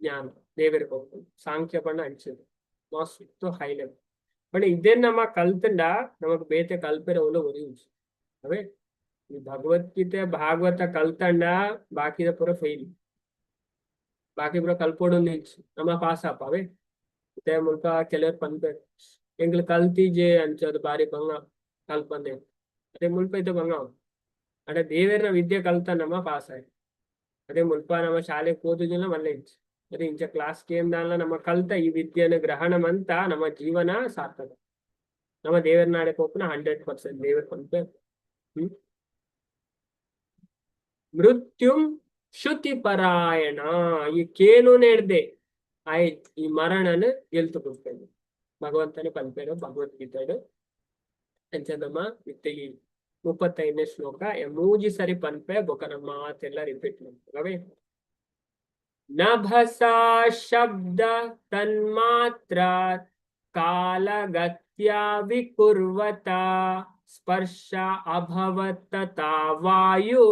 [SPEAKER 1] ಜ್ಞಾನ ದೇವೆರ್ ಕೊರ್ಪುನು. ಸಾಂಖ್ಯ ಪಂಡ ಅಂಚಿನ ಮಸ್ತ್ ಹೈ ಲೆವೆಲ್. ಬಟ್ ಇದೇನ್ ನಮ್ಮ ಕಲ್ತಂಡ ನಮಕ್ ಬೇತೆ ಕಲ್ಪೆರೆ ಉಲ್ಲ ಒರಿಯುಜಿ. ಅವೇ ಈ ಭಗವದ್ಗೀತೆ ಭಾಗವತ ಕಲ್ತಂಡ ಬಾಕಿದ ಪೂರ ಫೇಲ್. ಬಾಕಿ ಪೂರ ಕಲ್ಪೊಡು ನಮ್ಮ ಪಾಸ್ ಆಪ. ಅವೇ ಇತ್ತೆ ಮುಲ್ಪ ಕೆಲವರು ಪನ್ಪೆರ್, ಎಂಕ್ಲು ಕಲ್ತಿಜೆ, ಅಂಚ ಬಾರಿ ಬಂಗ ಕಲ್ಪಂದೆ. ಅದೇ ಮುಲ್ಪ ಇತ್ತೆ ಬಂಗ. ಅಡೆ ದೇವೆರ್ನ ವಿದ್ಯೆ ಕಲ್ತ ನಮ್ಮ ಪಾಸ್ ಆಯ್. ಅದೇ ಮುಲ್ಪ ನಮ್ಮ ಶಾಲೆಗ್ ಪೋತುಜಿಂಡ ಮಲ್ಲ ಇಜ್ಜಿ. ಅದೇ ಇಂಚ ಕ್ಲಾಸ್ ಕೇಂದಾಲ ನಮ್ಮ ಕಲ್ತ ಈ ವಿದ್ಯೆನ ಗ್ರಹಣ ಮಂತ ನಮ್ಮ ಜೀವನ ಸಾರ್ಥಕ. ನಮ್ಮ ದೇವರ ಪೋಪುನ 100% ದೇವರ್ ಪನ್ಪೆರ್. ಮೃತ್ಯುಂ ಶ್ರುತಿ ಪರಾಯಣ, ಈ ಕೇನು ನೆಡ್ದೆ ಆಯ್ ಈ ಮರಣನ್ ಗೆಲ್ತು ಕೊಡ್ತೇನೆ ಭಗವಂತನೇ ಪನ್ಪೆರ್ ಭಗವದ್ಗೀತೆಡ್. ಅಂಚ ನಮ್ಮ ಇತ್ತೆ ಈ 35ನೇ ಶ್ಲೋಕ ಮೂಜಿ ಸರಿ ಪನ್ಪೆ, ಬೊಕ ನಮ್ಮ ಮಾತೆಲ್ಲ ರಿಪೀಟ್ ಮನ್ಪುಗ. ನಭಸಾ ಶಬ್ದ ತನ್ಮಾತ್ರ ಕಾಲಗತ್ಯ ವಿಕುರ್ವತ ಸ್ಪರ್ಶ ಅಭವತ್ ತಥಾ ವಾಯು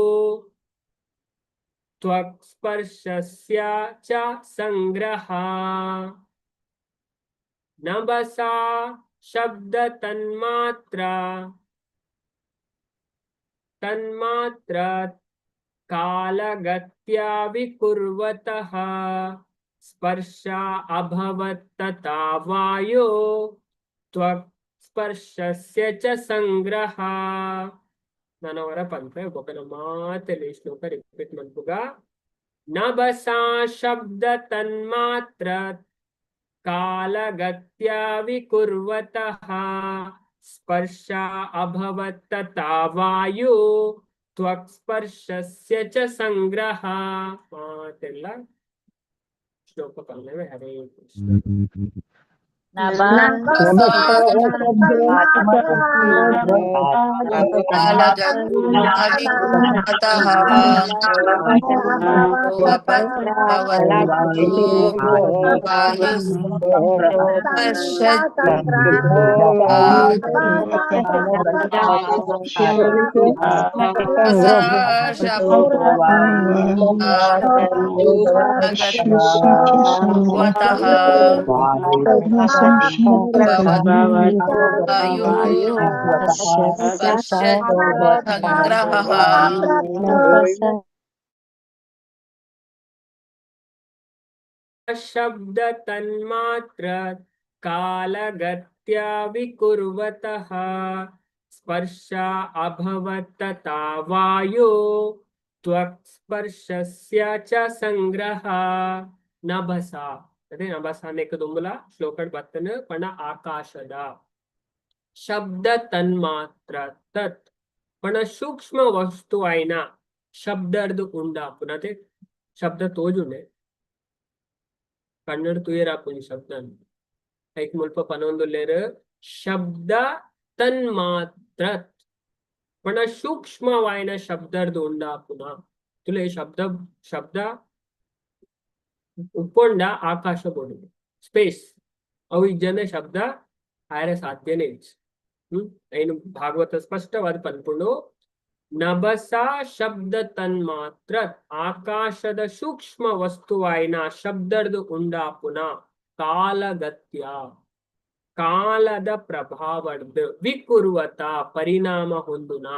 [SPEAKER 1] ತ್ವಕ್ ಸ್ಪರ್ಶಸ್ಯ ಚ ಸಂಗ್ರಹ. ನಭಸಾ ಶಬ್ದ ತನ್ಮಾತ್ರ ತನ್ಮಾತ್ರ ಕಾಲಗತ್ಯ ವಿಕುರ್ವತಃ ಸ್ಪರ್ಶ ಅಭವತ್ ತಥಾ ವಾಯು ತ್ವಕ್ ಸ್ಪರ್ಶಸ್ಯ ಚ ಸಂಗ್ರಹ. ನನವರ ಪನ್ಪೆ, ಬೊಕನ ಮಾತೆಲ್ಲ ಈ ಶ್ಲೋಕ ರಿಪೀಟ್ ಮನ್ಪುಗ. ನಭಸಾ ಶಬ್ದ ತನ್ಮಾತ್ರ ಕಾಲಗತ್ಯ ವಿಕುರ್ವತಃ ಸ್ಪರ್ಶ ಅಭವತ್ ತಥಾ ವಾಯು ತ್ವಕ್ ಸ್ಪರ್ಶಸ್ಯ ಚ ಸಂಗ್ರಹ. ಮಾತೆಲ್ಲ ಶ್ಲೋಕ ಪನ್ಪೆ. ಹರೇ ಕೃಷ್ಣ. ಶಬ್ದ ತನ್ಮಾತ್ರ ಕಾಲಗತ್ಯ ವಿಕುರ್ವತಃ ಸ್ಪರ್ಶ ಅಭವತ್ ತಥಾ ವಾಯು ತ್ವಕ್ ಸ್ಪರ್ಶಸ್ಯ ಚ ಸಂಗ್ರಹ. ನಭಸ, ಅದೇ ನಭಸ ನೆಕ್ ದುಂಬುಲ ಶ್ಲೋಕಡ್ ಬತ್ತನ ಪಂಡ ಆಕಾಶದ ಶಬ್ದ ತನ್ಮಾತ್ರ ತತ್ ಪಂಡ ಸೂಕ್ಷ್ಮ ವಸ್ತು ಆಯ್ನ ಶಬ್ದರ್ದು ಉಂಡಾಪುನ. ಅದೇ ಶಬ್ದ ತೋಜುಂಡೆ, ಕನ್ನಡ ತೂಯೆರಾಪುಂಡು ಶಬ್ದ. ಐಕ್ ಮುಲ್ಪ ಪನೊಂದುಲ್ಲೆರ್ ಶಬ್ದ ತನ್ಮಾತ್ರ ಪಂಡ ಸೂಕ್ಷ್ಮವಾಯಿನ ಶಬ್ದರ್ದು ಉಂಡಾಪುನ. ತುಲೆ ಶಬ್ದ ಶಬ್ದ ಉಪ್ಪೊಂಡ ಆಕಾಶ ಬೋಡು, ಸ್ಪೇಸ್ ಅವು ಇಜ್ಜಂದೆ ಶಬ್ದ ಆಯರೆ ಸಾಧ್ಯನೇ ಇಜ್ಜಿ. ಐನು ಭಾಗವತ ಸ್ಪಷ್ಟವಾದ ಪನ್ಪುಂಡು. ನಭಸ ಶಬ್ದ ತನ್ಮಾತ್ರ ಆಕಾಶದ ಸೂಕ್ಷ್ಮ ವಸ್ತುವಾಯಿನ ಶಬ್ದರ್ದು ಉಂಡಾಪುನ ಕಾಲಗತ್ಯ ಕಾಲದ ಪ್ರಭಾವರ್ದ್ ವಿಕುರ್ವತ ಪರಿಣಾಮ ಹೊಂದುನ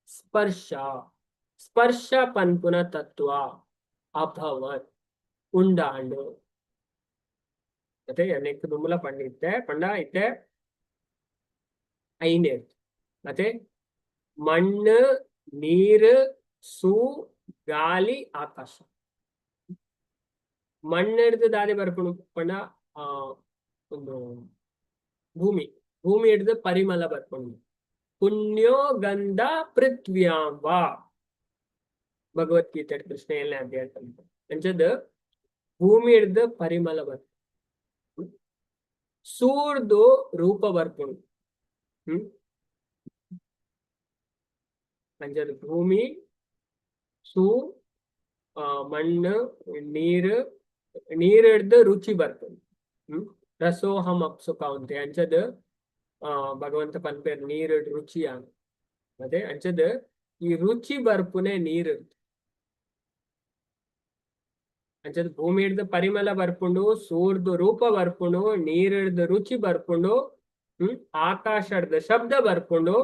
[SPEAKER 1] ಸ್ಪರ್ಶ ಸ್ಪರ್ಶ ಪನ್ಪುನ ತತ್ವ ಅಭವತ್ ಉಂಡಾಂಡು. ಅದೇ ನೆಕ್ ದುಂಬುಲ ಪಂಡಿತ್ತೆ ಪಂಡ ಇತ್ತೆ ಐನೇ. ಮತ್ತೆ ಮಣ್ಣು, ನೀರು, ಸೂ, ಗಾಲಿ, ಆಕಾಶ. ಮಣ್ಣು ದಾದಿ ಬರ್ಪುಂಡು ಪಂಡ ಆ ಒಂದು ಭೂಮಿ. ಭೂಮಿ ಹಿಡ್ದು ಪರಿಮಳ ಬರ್ಪುಂಡು. ಪುಣ್ಯೋ ಗಂಧ ಪೃಥ್ವ್ಯಾಂ ವಾ, ಭಗವದ್ಗೀತೆ ಕೃಷ್ಣ ಏಳನೇ ಅಧ್ಯಾಯ. ಅಂಚದ ಭೂಮಿ ಹಿಡ್ದು ಪರಿಮಳ ಬರ್ಪುಂಡು. ಸೂರ್ದು ರೂಪ ಬರ್ಪುಂಡು. ಅಂಚದ ಭೂಮಿ, ಸೂ, ಮಣ್ಣು, ನೀರು. ನೀರ್ ಹಿಡ್ದು ರುಚಿ ಬರ್ಪುಂಡು. ರಸೋಹಂ ಅಪ್ಸು ಕೌಂತೆ ಅಂಚದ ಭಗವಂತ ಪನ್ಪೆರ್ ನೀರ್ ರುಚಿ ಆನ್. ಅದೇ ಅಂಚದ ಈ ರುಚಿ ಬರ್ಪುನೆ ನೀರ್. ಅಂಚದ ಭೂಮಿ ಹಿಡ್ದು ಪರಿಮಳ ಬರ್ಪುಂಡು, ಸೂರ್ದು ರೂಪ ಬರ್ಪುಂಡು, ನೀರ್ ಹಿಡ್ದು ರುಚಿ ಬರ್ಪುಂಡು. ಆಕಾಶಡ್ದ್ ಶಬ್ದ ಬರ್ಪುಂಡು,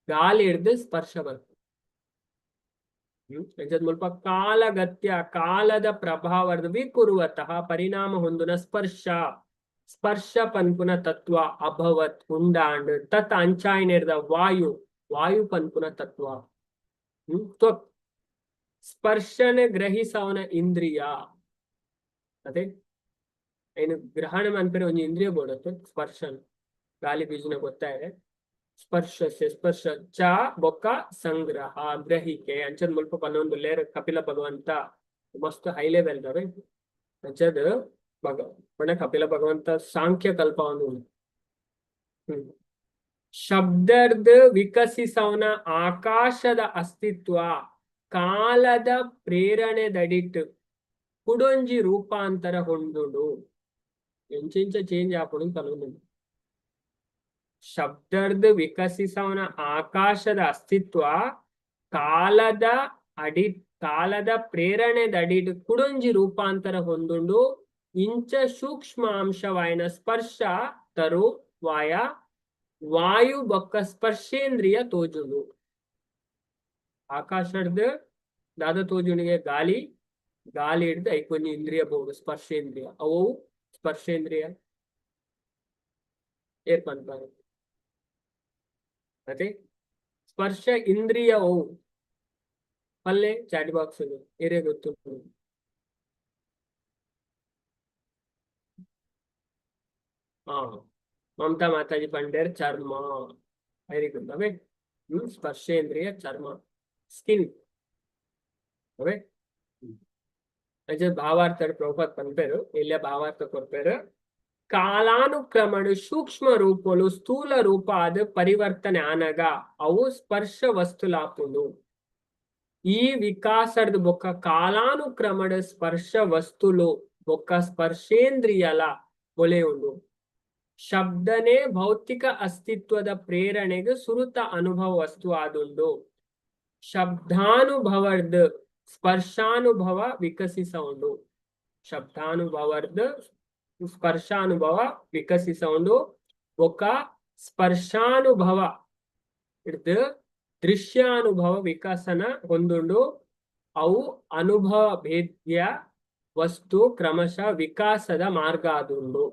[SPEAKER 1] ಗಾಲಿ ಹಿಡ್ದು ಸ್ಪರ್ಶ ಬರ್ಪುಂಡು. ಅಂಚದ ಮುಲ್ಪ ಕಾಲಗತ್ಯ, ಕಾಲದ ಪ್ರಭಾವದ ವಿಕುರುವತಃ ಪರಿಣಾಮ ಹೊಂದುನ ಸ್ಪರ್ಶ, ಸ್ಪರ್ಶ ಪನ್ಪುನ ತತ್ವ ಅಭವತ್ ಉಂಡಾಂಡ್. ತತ್ ಅಂಚಾಯಿನೆರ್ದ ವಾಯು, ವಾಯು ಪನ್ಪುನ ತತ್ವ. ತ್ವಕ್ ಸ್ಪರ್ಶನ ಗ್ರಹಿಸವನ ಇಂದ್ರಿಯ. ಅದೇ ಏನು ಗ್ರಹಣ ಮನ್ಪೆರೆ ಒಂಜಿ ಇಂದ್ರಿಯ ಬೋಡತ್ತು. ಸ್ಪರ್ಶನ್ ಗಾಲಿ ಬೀಜನ ಗೊತ್ತಾಯ್ರೆ. ಸ್ಪರ್ಶ ಸ್ಪರ್ಶ ಚ ಬೊಕ್ಕ ಸಂಗ್ರಹ ಗ್ರಹಿಕೆ. ಅಂಚದ ಮುಲ್ಪ ಪನ್ನೊಂದು ಲೇರ್ ಕಪಿಲ ಭಗವಂತ ಮಸ್ತ್ ಹೈ ಲೆವೆಲ್ ದವೆ. ಅಂಚದ ಭಗ ಪಂಡ ಕಪಿಲ ಭಗವಂತ ಸಾಂಖ್ಯ ಕಲ್ಪ ಒಂದು. ಶಬ್ದರ್ದ್ ವಿಕಸಿಸವನ ಆಕಾಶದ ಅಸ್ತಿತ್ವ ಕಾಲದ ಪ್ರೇರಣೆದಡಿಟ್ ಕುಡೊಂಜಿ ರೂಪಾಂತರ ಹೊಂದುಂಡು. ಎಂಚೆಂಚ ಚೇಂಜ್ ಆಪುಂಡು ಪನೊಂದುಂಡು. ಶಬ್ದರ್ದ್ ವಿಕಸಿಸವನ ಆಕಾಶದ ಅಸ್ತಿತ್ವ ಕಾಲದ ಅಡಿ, ಕಾಲದ ಪ್ರೇರಣೆದಡಿಟ್ ಕುಡೊಂಜಿ ರೂಪಾಂತರ ಹೊಂದುಂಡು. ಇಂಚ ಸೂಕ್ಷ್ಮ ಅಂಶವಾಯಿನ ಸ್ಪರ್ಶ ತರುವಾಯ ವಾಯು ಬೊಕ್ಕ ಸ್ಪರ್ಶೇಂದ್ರಿಯ ತೋಜುಂಡು. ಆಕಾಶಡ್ದ್ ದಾದ ತೋಜುಣಿಗೆ? ಗಾಲಿ. ಗಾಲಿ ಹಿಡ್ದು ಐಕೊಂಜಿ ಇಂದ್ರಿಯ ಬೋಡು, ಸ್ಪರ್ಶೇಂದ್ರಿಯ. ಅವು ಸ್ಪರ್ಶೇಂದ್ರಿಯ ಏರ್ ಪನ್ಪಾರೆ? ಅದೇ ಸ್ಪರ್ಶ ಇಂದ್ರಿಯ ಅವು ಪಲ್ಲೆ ಚಾಟ್ ಬಾಕ್ಸ್ ಏರೇ ಗೊತ್ತು? ಹಾ, ಮಮತಾ ಮಾತಾಜಿ ಪಂಡೇರ್ ಚರ್ಮ. Very good. ಅವೇ ಸ್ಪರ್ಶೇಂದ್ರಿಯ ಚರ್ಮ, ಸ್ಕಿನ್. ಅವೇ ಅಂಚ ಭಾವಾರ್ಥ ಪ್ರಭುಪಾದ್ ಪನ್ಪೇರು ಇಲ್ಲ, ಭಾವಾರ್ಥ ಕೊರ್ಪೇರು. ಕಾಲಾನುಕ್ರಮಣ ಸೂಕ್ಷ್ಮ ರೂಪಲು ಸ್ಥೂಲ ರೂಪ ಆದ್ ಪರಿವರ್ತನೆ ಆನಗ ಅವು ಸ್ಪರ್ಶ ವಸ್ತುಲಾಪುಂಡು. ಈ ವಿಕಾಸದ ಬೊಕ್ಕ ಕಾಲಾನುಕ್ರಮಣ ಸ್ಪರ್ಶ ವಸ್ತುಲು ಬೊಕ್ಕ ಸ್ಪರ್ಶೇಂದ್ರಿಯಲ ಬೊಲೆಯುಂಡು. ಶಬ್ದನೇ ಭೌತಿಕ ಅಸ್ತಿತ್ವದ ಪ್ರೇರಣೆಗೆ ಸುರುತ ಅನುಭವ ವಸ್ತು ಆದುಂಡು. ಶಬ್ದಾನುಭವರ್ದ್ ಸ್ಪರ್ಶಾನುಭವ ವಿಕಸಿಸೌಂಡು. ಶಬ್ದಾನುಭವರ್ದ್ ಸ್ಪರ್ಶಾನುಭವ ವಿಕಸಿಸೌಂಡು. ಬೊಕ್ಕ ಸ್ಪರ್ಶಾನುಭವ ಹಿಡ್ದು ದೃಶ್ಯಾನುಭವ ವಿಕಸನ ಹೊಂದುಂಡು. ಅವು ಅನುಭವ ಭೇದ್ಯ ವಸ್ತು ಕ್ರಮಶಃ ವಿಕಾಸದ ಮಾರ್ಗ ಆದುಂಡು.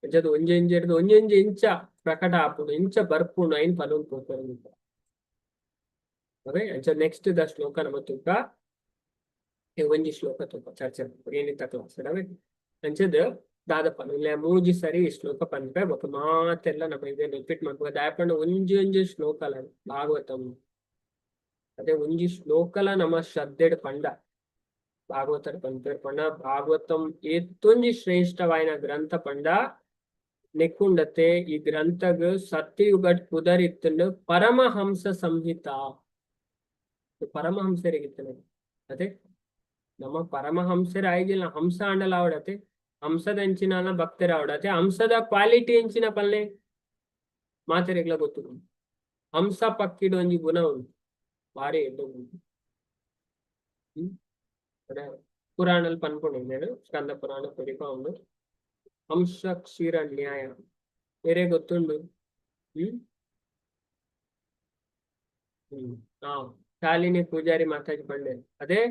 [SPEAKER 1] ಅಂಚದ ಒಂಜೊಂಜಿ ಹಿಡ್ದು ಒಂಜೊಂಜಿ ಇಂಚ ಪ್ರಕಟ ಆಪುಂಡು, ಇಂಚ ಬರ್ಪುಂಡು, ಐನ್ ಪನೊಂದು ಪೋಪೆರ್. ಓಕೆ, ಅಂಚ ನೆಕ್ಸ್ಟ್ the ಶ್ಲೋಕ ನಮ ತೂಕ. ಒಂಜಿ ಶ್ಲೋಕ ತೂಕ ಚರ್ಚೆ ಏನಿತ್ತ ಕ್ಲಾಸ್. ಅವೇ ಅಂಚದ ದಾದಪ್ಪ ಇಲ್ಲ ಮೂಜಿ ಸರಿ ಈ ಶ್ಲೋಕ ಪನ್ಪೆ, ಬೊಕ್ಕ ಮಾತೆಲ್ಲ ನಮ್ಮ ಇದೇನ್ ರಿಪೀಟ್ ಮಾಡ್ಬೇಕು. ದಾಯಪಂಡ ಒಂಜಿ ಒಂಜಿ ಶ್ಲೋಕಲ ಭಾಗವತಂ, ಅದೇ ಒಂಜಿ ಶ್ಲೋಕಲ ನಮ್ಮ ಶ್ರದ್ಧೆಡ್ ಪಂಡ ಭಾಗವತರ ಪನ್ಪೇರ್ ಪಂಡ ಭಾಗವತಂ ಏತೊಂಜಿ ಶ್ರೇಷ್ಠವಾಯಿನ ಗ್ರಂಥ ಪಂಡ ನೆಕ್ಕುಂಡತೆ. ಈ ಗ್ರಂಥಗ್ ಸತ್ಯಯುಗಟ್ ಪುದರಿತ್ತಂಡು ಪರಮಹಂಸ ಸಂಹಿತ. ಪರಮಹಂಸರಿಗಿತ್ತನೆ ಅದೇ ನಮ್ಮ ಪರಮಹಂಸರ ಆಯ್ದಿಲ್ಲ. ಹಂಸ ಅಂಡಲ ಆವಡತೆ, ಹಂಸದ ಅಂಚಿನ ಭಕ್ತರ ಆವಡತೆ. ಹಂಸದ ಕ್ವಾಲಿಟಿ ಎಂಚಿನ ಪಲ್ಲೆ ಮಾತೆರೆಗ್ಲ ಗೊತ್ತು. ಹಂಸ ಪಕ್ಕಿಡು ಒಂಜಿ ಗುಣ ಉಂಟು, ಭಾರಿ ಎಡ್ಡೆ ಗುಣ. ಪುರಾಣಲ್ ಪನ್ಪುಂಡು, ಸ್ಕಂದ ಪುರಾಣ ಕೊರಿಪ ಉಂಡು. ಹಂಸ ಕ್ಷೀರ ನ್ಯಾಯ ಬೇರೆ ಗೊತ್ತುಂಡು. ಹ್ಮ್ ಹ್ಮ್ ಹಾ ಶಾಲಿನಿ ಪೂಜಾರಿ ಮಾತಾಜಿ ಪಂಡೆ ಅದೇ.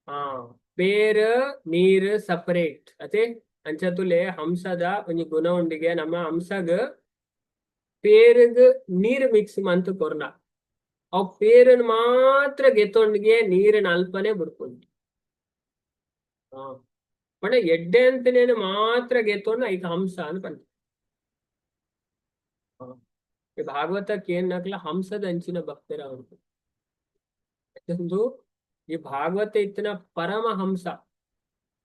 [SPEAKER 1] ಆ ಪೇರ್ ನೀರ್ ಸಪರೇಟ್ ಅದೇ. ಅಂಚತುಲೆ ಹಂಸದ ಒಂಜಿ ಗುಣ ಉಂಡಿಗೆ. ನಮ್ಮ ಹಂಸಗ್ ಪೇರುಗ್ ನೀರ್ ಮಿಕ್ಸ್ ಮಂತ್ ಕೊರ್ನ ಅವ್ ಪೇರನ್ ಮಾತ್ರ ಗೆತ್ತೊಂಡಿಗೆ ನೀರಿನ ಅಲ್ಪನೆ ಬುಡ್ಕೊಂಡು. ಪಂಡ ಎಡ್ಡೆ ಅಂತನೇನು ಮಾತ್ರ ಗೆತ್ತೊಂಡು ಐಕ್ ಹಂಸ ಅಂತ ಪಂಡ. ಈ ಭಾಗವತಕ್ಕೆ ಏನ್ ಹಂಸದ ಅಂಚಿನ ಭಕ್ತರ ಅವರು. ಈ ಭಾಗವತ ಇತ್ತಿನ ಪರಮಹಂಸ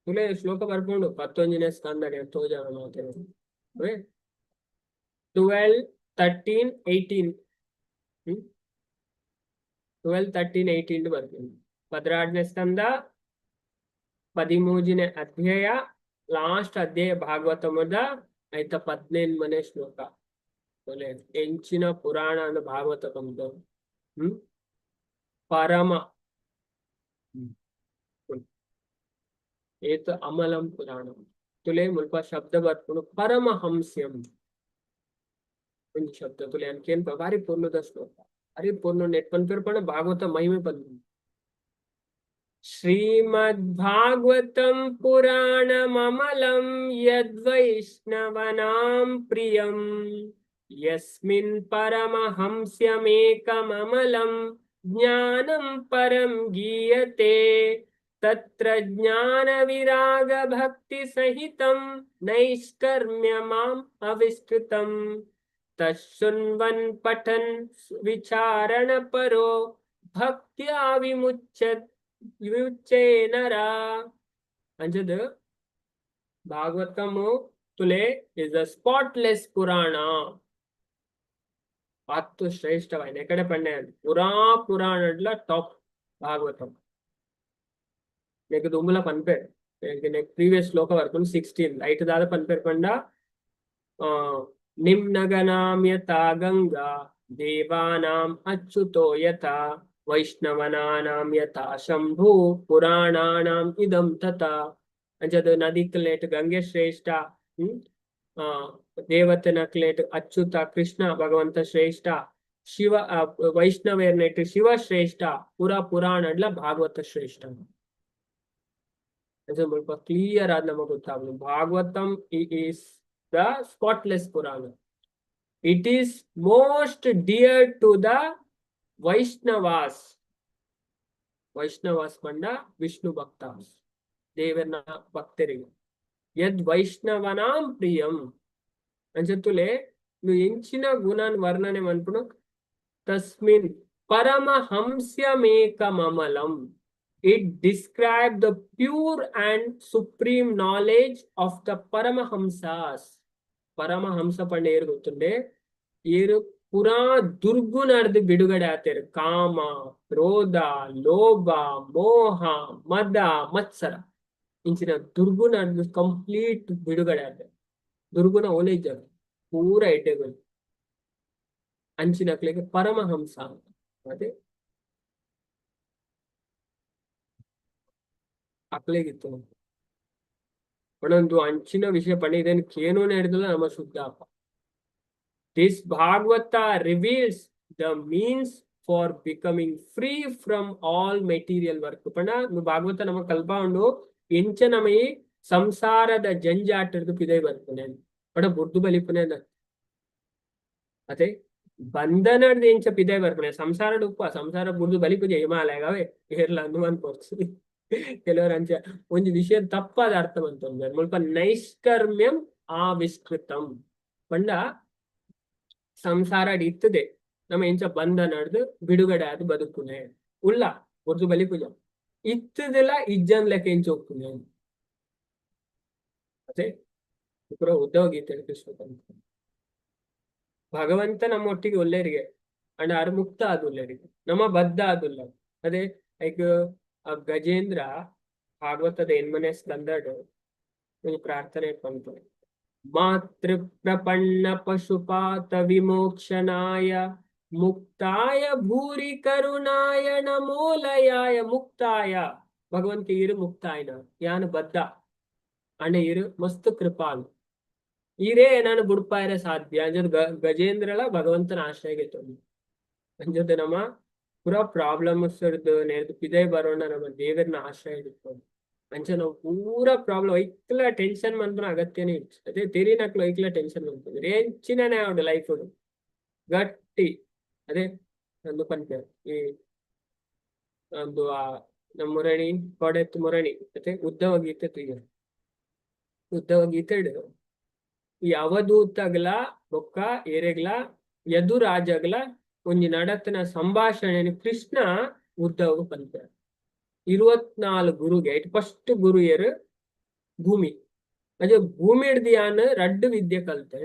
[SPEAKER 1] ತುಲೆ ಶ್ಲೋಕ ಬರ್ಕೊಂಡು ಪತ್ತೊಂಜಿನ ಸ್ಕಂದ ತೋಜಾವ ಮಾತೇನೆ. 12 13 18, 12 13 18 ಬರ್ತೀನಿ. 12ನೇ ಸ್ಕಂದ, 13ನೇ ಅಧ್ಯಾಯ, ಲಾಸ್ಟ್ ಅಧ್ಯಾಯ ಭಾಗವತಮದ ಆಯ್ತ 18ನೇ ಶ್ಲೋಕ. ಎಂಚಿನ ಪುರಾಣ ಅಂದ್ರೆ ಭಾಗವತ ಬಂತು. ಪರಮ ಏತ ಅಮಲಂ ಪುರಾಣ ತುಲೆ ಮುಲ್ಪ ಶಬ್ದ ಬರ್ಪುಂಡು ಪರಮಹಂಸ್ಯಂ. ಒಂಜಿ ಶಬ್ದ ತುಲೆ ಅನ್ಕೇನ್ಪ ಬಾರಿ ಪೊರ್ಲುದ ಶ್ಲೋಕ. ಬಾರಿ ಪೊರ್ಲು ನೆಟ್ ಪನ್ಪೆರ್ ಪಂಡ ಭಾಗವತ ಮಹಿಮೆ ಪನ್ಪುಂಡು. ಶ್ರೀಮದ್ ಭಾಗವತಂ ಪುರಾಣಮಮಲಂ ಯದ್ವೈಷ್ಣವನಾಂ ಪ್ರಿಯಂ ಯಸ್ಮಿನ್ ಪರಮಹಂಸ್ಯಮೇಕಮಮಲಂ ಜ್ಞಾನಂ ಪರಂ ಗೀಯತೆ ತತ್ರ ಜ್ಞಾನ ವಿರಾಗ ಭಕ್ತಿ ಸಹಿತಂ ನೈಷ್ಕರ್ಮ್ಯ ಮಾಂ ಅವಿಸ್ತೃತಂ ತಶೃಣ್ವನ್ ಪಠನ್ ವಿಚಾರಣ ಪರೋ ಭಕ್ತ್ಯಾ ವಿಮುಚ್ಚೇ ನರ. ಅಂಚದ ಭಾಗವತಮು ತುಲೆ is a spotless ಪುರಾಣ. ಅತ್ತು ಶ್ರೇಷ್ಠವಾಯಿನ ಎಕಡೆ ಪಂಡೆ ಪುರಾ ಪುರಾಣಡ್ಲ ಟಾಪ್ ಭಾಗವತಂ. నీకు దుమ్ముల పనిపేరు ప్రీవియస్ శ్లోక వరకు 16 లైట్ దాదా పనిపేరు పండ నిమ్నగనాం యథా గంగా దేవానాం అచ్యుతో యథా వైష్ణవనానాం యథా శంభు పురాణానాం ఇదం తథా. ಅಂಚದ ನದಿಕ್ಲೇಟ್ ಗಂಗೆ ಶ್ರೇಷ್ಠ, ದೇವತೆನಕ್ಲೇಟ್ ಅಚ್ಯುತ ಕೃಷ್ಣ ಭಗವಂತ ಶ್ರೇಷ್ಠ, ಶಿವ ವೈಷ್ಣವೇರ್ನೆಟ್ ಶಿವ ಶ್ರೇಷ್ಠ, ಪುರ ಪುರಾಣಡ್ಲ ಭಾಗವತ ಶ್ರೇಷ್ಠ. ಸ್ವಲ್ಪ ಕ್ಲಿಯರ್ ಆದ ನಮಗೆ ಗೊತ್ತಾಗುದು Bhagavatam is the spotless Purana. It is most dear to the Vaishnavas. Vaishnavas ಪಂಡ ವಿಷ್ಣು ಭಕ್ತಾಸ್, ದೇವನ ಭಕ್ತರಿಗೆ. ಯದ್ ವೈಷ್ಣವನಾಂ ಪ್ರಿಯಂ ಅಂಚತ್ತುಲೆ నువ్వు ಎಂಚಿನ ಗುಣನ್ ವರ್ಣನೆ ಮನ್ಪುನು. ತಸ್ಮಿನ್ ಪರಮಹಂಸ್ಯಮೇಕಮಮಲಂ. It describe the pure and supreme knowledge of the Paramahamsas. Paramahamsa ಪಂಡ ಏರು ಗೊತ್ತುಂಡೆ? ಏರು ಪುರಾ ದುರ್ಗುಣರ್ದು ಬಿಡುಗಡೆ ಆತೇರು. ಕಾಮ, ಕ್ರೋಧ, ಲೋಭ, ಮೋಹ, ಮದ, ಮತ್ಸರ ಇಂಚಿನ ದುರ್ಗುಣರ್ದು ಕಂಪ್ಲೀಟ್ ಬಿಡುಗಡೆ ಆತೇರು. ದುರ್ಗುಣ ಓಲೆ ಇಜ್ಜಾಗ ಪೂರ ಎಡ್ಡೆಗಳು ಅಂಚಿನಕ್ಲೆಗ್ ಪರಮಹಂಸ ಅದೇ ಅಕ್ಲೆಗಿತ್ತು. ಒಂದೊಂದು ಅಂಚಿನ ವಿಷಯ ಪಂಡ ಇದನ್ನು ಕೇನೋನೆ ಹಿಡಿದಲ್ಲ ನಮ್ಮ ಶುದ್ಧ ಅಪ್ಪ. This Bhagavata reveals the means for becoming free from all material work. ಪಂಡ ಭಾಗವತ ನಮ್ಮ ಕಲ್ಪ ಉಂಡು ಎಂಚ ನಮ ಈ ಸಂಸಾರದ ಜಂಜಾಟದ ಪಿದೈ ಬರ್ಪುನೆ ಪಂಡ ಬುರ್ದು ಬಲಿಪುನೆ ಅದೇ ಬಂಧನದ ಎಂಚ ಪಿದೈ ಬರ್ಪುನೆ. ಸಂಸಾರದ ಉಪ್ಪ ಸಂಸಾರ ಬುರ್ದು ಬಲಿಪುಜೆ ಹಿಮಾಲಯಗವೇ ಏರ್ಲ ಅಂದು ಅನ್ಪೋರ್ಚು. ಕೆಲವರು ಅಂಚ ಒಂಜಿ ವಿಷಯ ತಪ್ಪಾದ ಅರ್ಥ ಮಂತೊಂದು ಮುಲ್ಪ ನೈಷ್ಕರ್ಮ್ಯಂ ಆವಿಷ್ಕೃತಂ ಪಂಡ ಸಂಸಾರ ಇತ್ತದೆ ನಮ್ಮ ಎಂಚ ಬಂಧನಡ್ದು ಬಿಡುಗಡೆ ಆದ್ ಬದುಕುನೆ ಉಲ್ಲ ಬುರ್ದು ಬಲಿಪುಜ ಇತ್ತದೆಲ್ಲ ಇಜ್ಜನ್ ಲೆಕ್ಕ ಎಂಚ ಹೋಗ್ತುನೆ. ಅದೇ ಪೂರ ಉದ್ಧವ ಗೀತೆ ಕೃಷ್ಣ ಭಗವಂತ ನಮ್ಮ ಒಟ್ಟಿಗೆ ಒಳ್ಳೆಯರಿಗೆ ಅಂಡ್ ಆರು ಮುಕ್ತ ಆದುಲ್ಲೆರಿಗೆ ನಮ್ಮ ಬದ್ಧ ಆದುಲ್ಲ. ಅದೇ ಲೈಕ್ ಆ ಗಜೇಂದ್ರ ಭಾಗವತದ ಎನ್ಮನೆ ಸ್ಕಂದಡ್ ಒಂಜಿ ಪ್ರಾರ್ಥನೆ ಪನ್ಪುನೆ. ಮಾತೃ ಪ್ರಪನ್ನ ಪಶುಪಾತ ವಿಮೋಕ್ಷನಾಯ ಮುಕ್ತಾಯ ಭೂರಿ ಕರುಣಾಯ ನಮೋಲಯಾಯ. ಮುಕ್ತಾಯ ಭಗವಂತ ಇರು ಮುಕ್ತಾಯನ ಯಾನು ಬದ್ಧ ಅಂಡ ಇರು ಮಸ್ತ್ ಕೃಪಾಲು ಈರೇ ನಾನು ಬುಡ್ಪಾಯರೆ ಸಾಧ್ಯ ಅಂಜದ ಗಜೇಂದ್ರಲ ಭಗವಂತನ ಆಶ್ರಯಕ್ಕೆ ತೊಂದು ಅಂಜದ ನಮ್ಮ ಪೂರಾ ಪ್ರಾಬ್ಲಮ್ಸ್ ನೇರ್ದು ಪಿದೈ ಬರೋಣ ನಮ್ಮ ದೇವರನ್ನ ಆಶ್ರಯ ಇಟ್ಕೊಂಡು ಅಂಚ ನಾವು ಪೂರಾ ಪ್ರಾಬ್ಲಮ್ ಐಕ್ಲ ಟೆನ್ಷನ್ ಮನ್ಪುನ ಅಗತ್ಯನೇ ಇಜ್ಜಿ. ಅದೇ ತೆರಿನಕ್ಲು ಐಕ್ಲ ಟೆನ್ಷನ್ ಮನ್ಪುನ ಎಂಚಿನನೇ ಆವಡ್ ಲೈಫ್ ಗಟ್ಟಿ. ಅದೇ ಒಂದು ಪನ್ಪೆರ್ ಈ ಒಂದು ಆ ನಮ್ಮ ಮುರಣಿ ಕೊಡೆತ್ತು ಮುರಣಿ ಮತ್ತೆ ಉದ್ಧವ ಗೀತೆ ತೂಯ. ಉದ್ಧವ ಗೀತೆಡ್ ಈ ಅವಧೂತಗ್ಲ ಬೊಕ್ಕ ಏರೆಗ್ಲ ಯದುರಾಜಗ್ಲ ಒಂಜಿ ನಡತನ ಸಂಭಾಷಣೆ ಕೃಷ್ಣ ಉದ್ಧವಗ್ ಪನ್ಪೆರ್. 24 ಗುರುಗೆ ಫಸ್ಟ್ ಗುರು ಏರು? ಭೂಮಿ. ಅದೇ ಭೂಮಿ ಯಾನ್ ರಡ್ಡು ವಿದ್ಯೆ ಕಲ್ತೆ.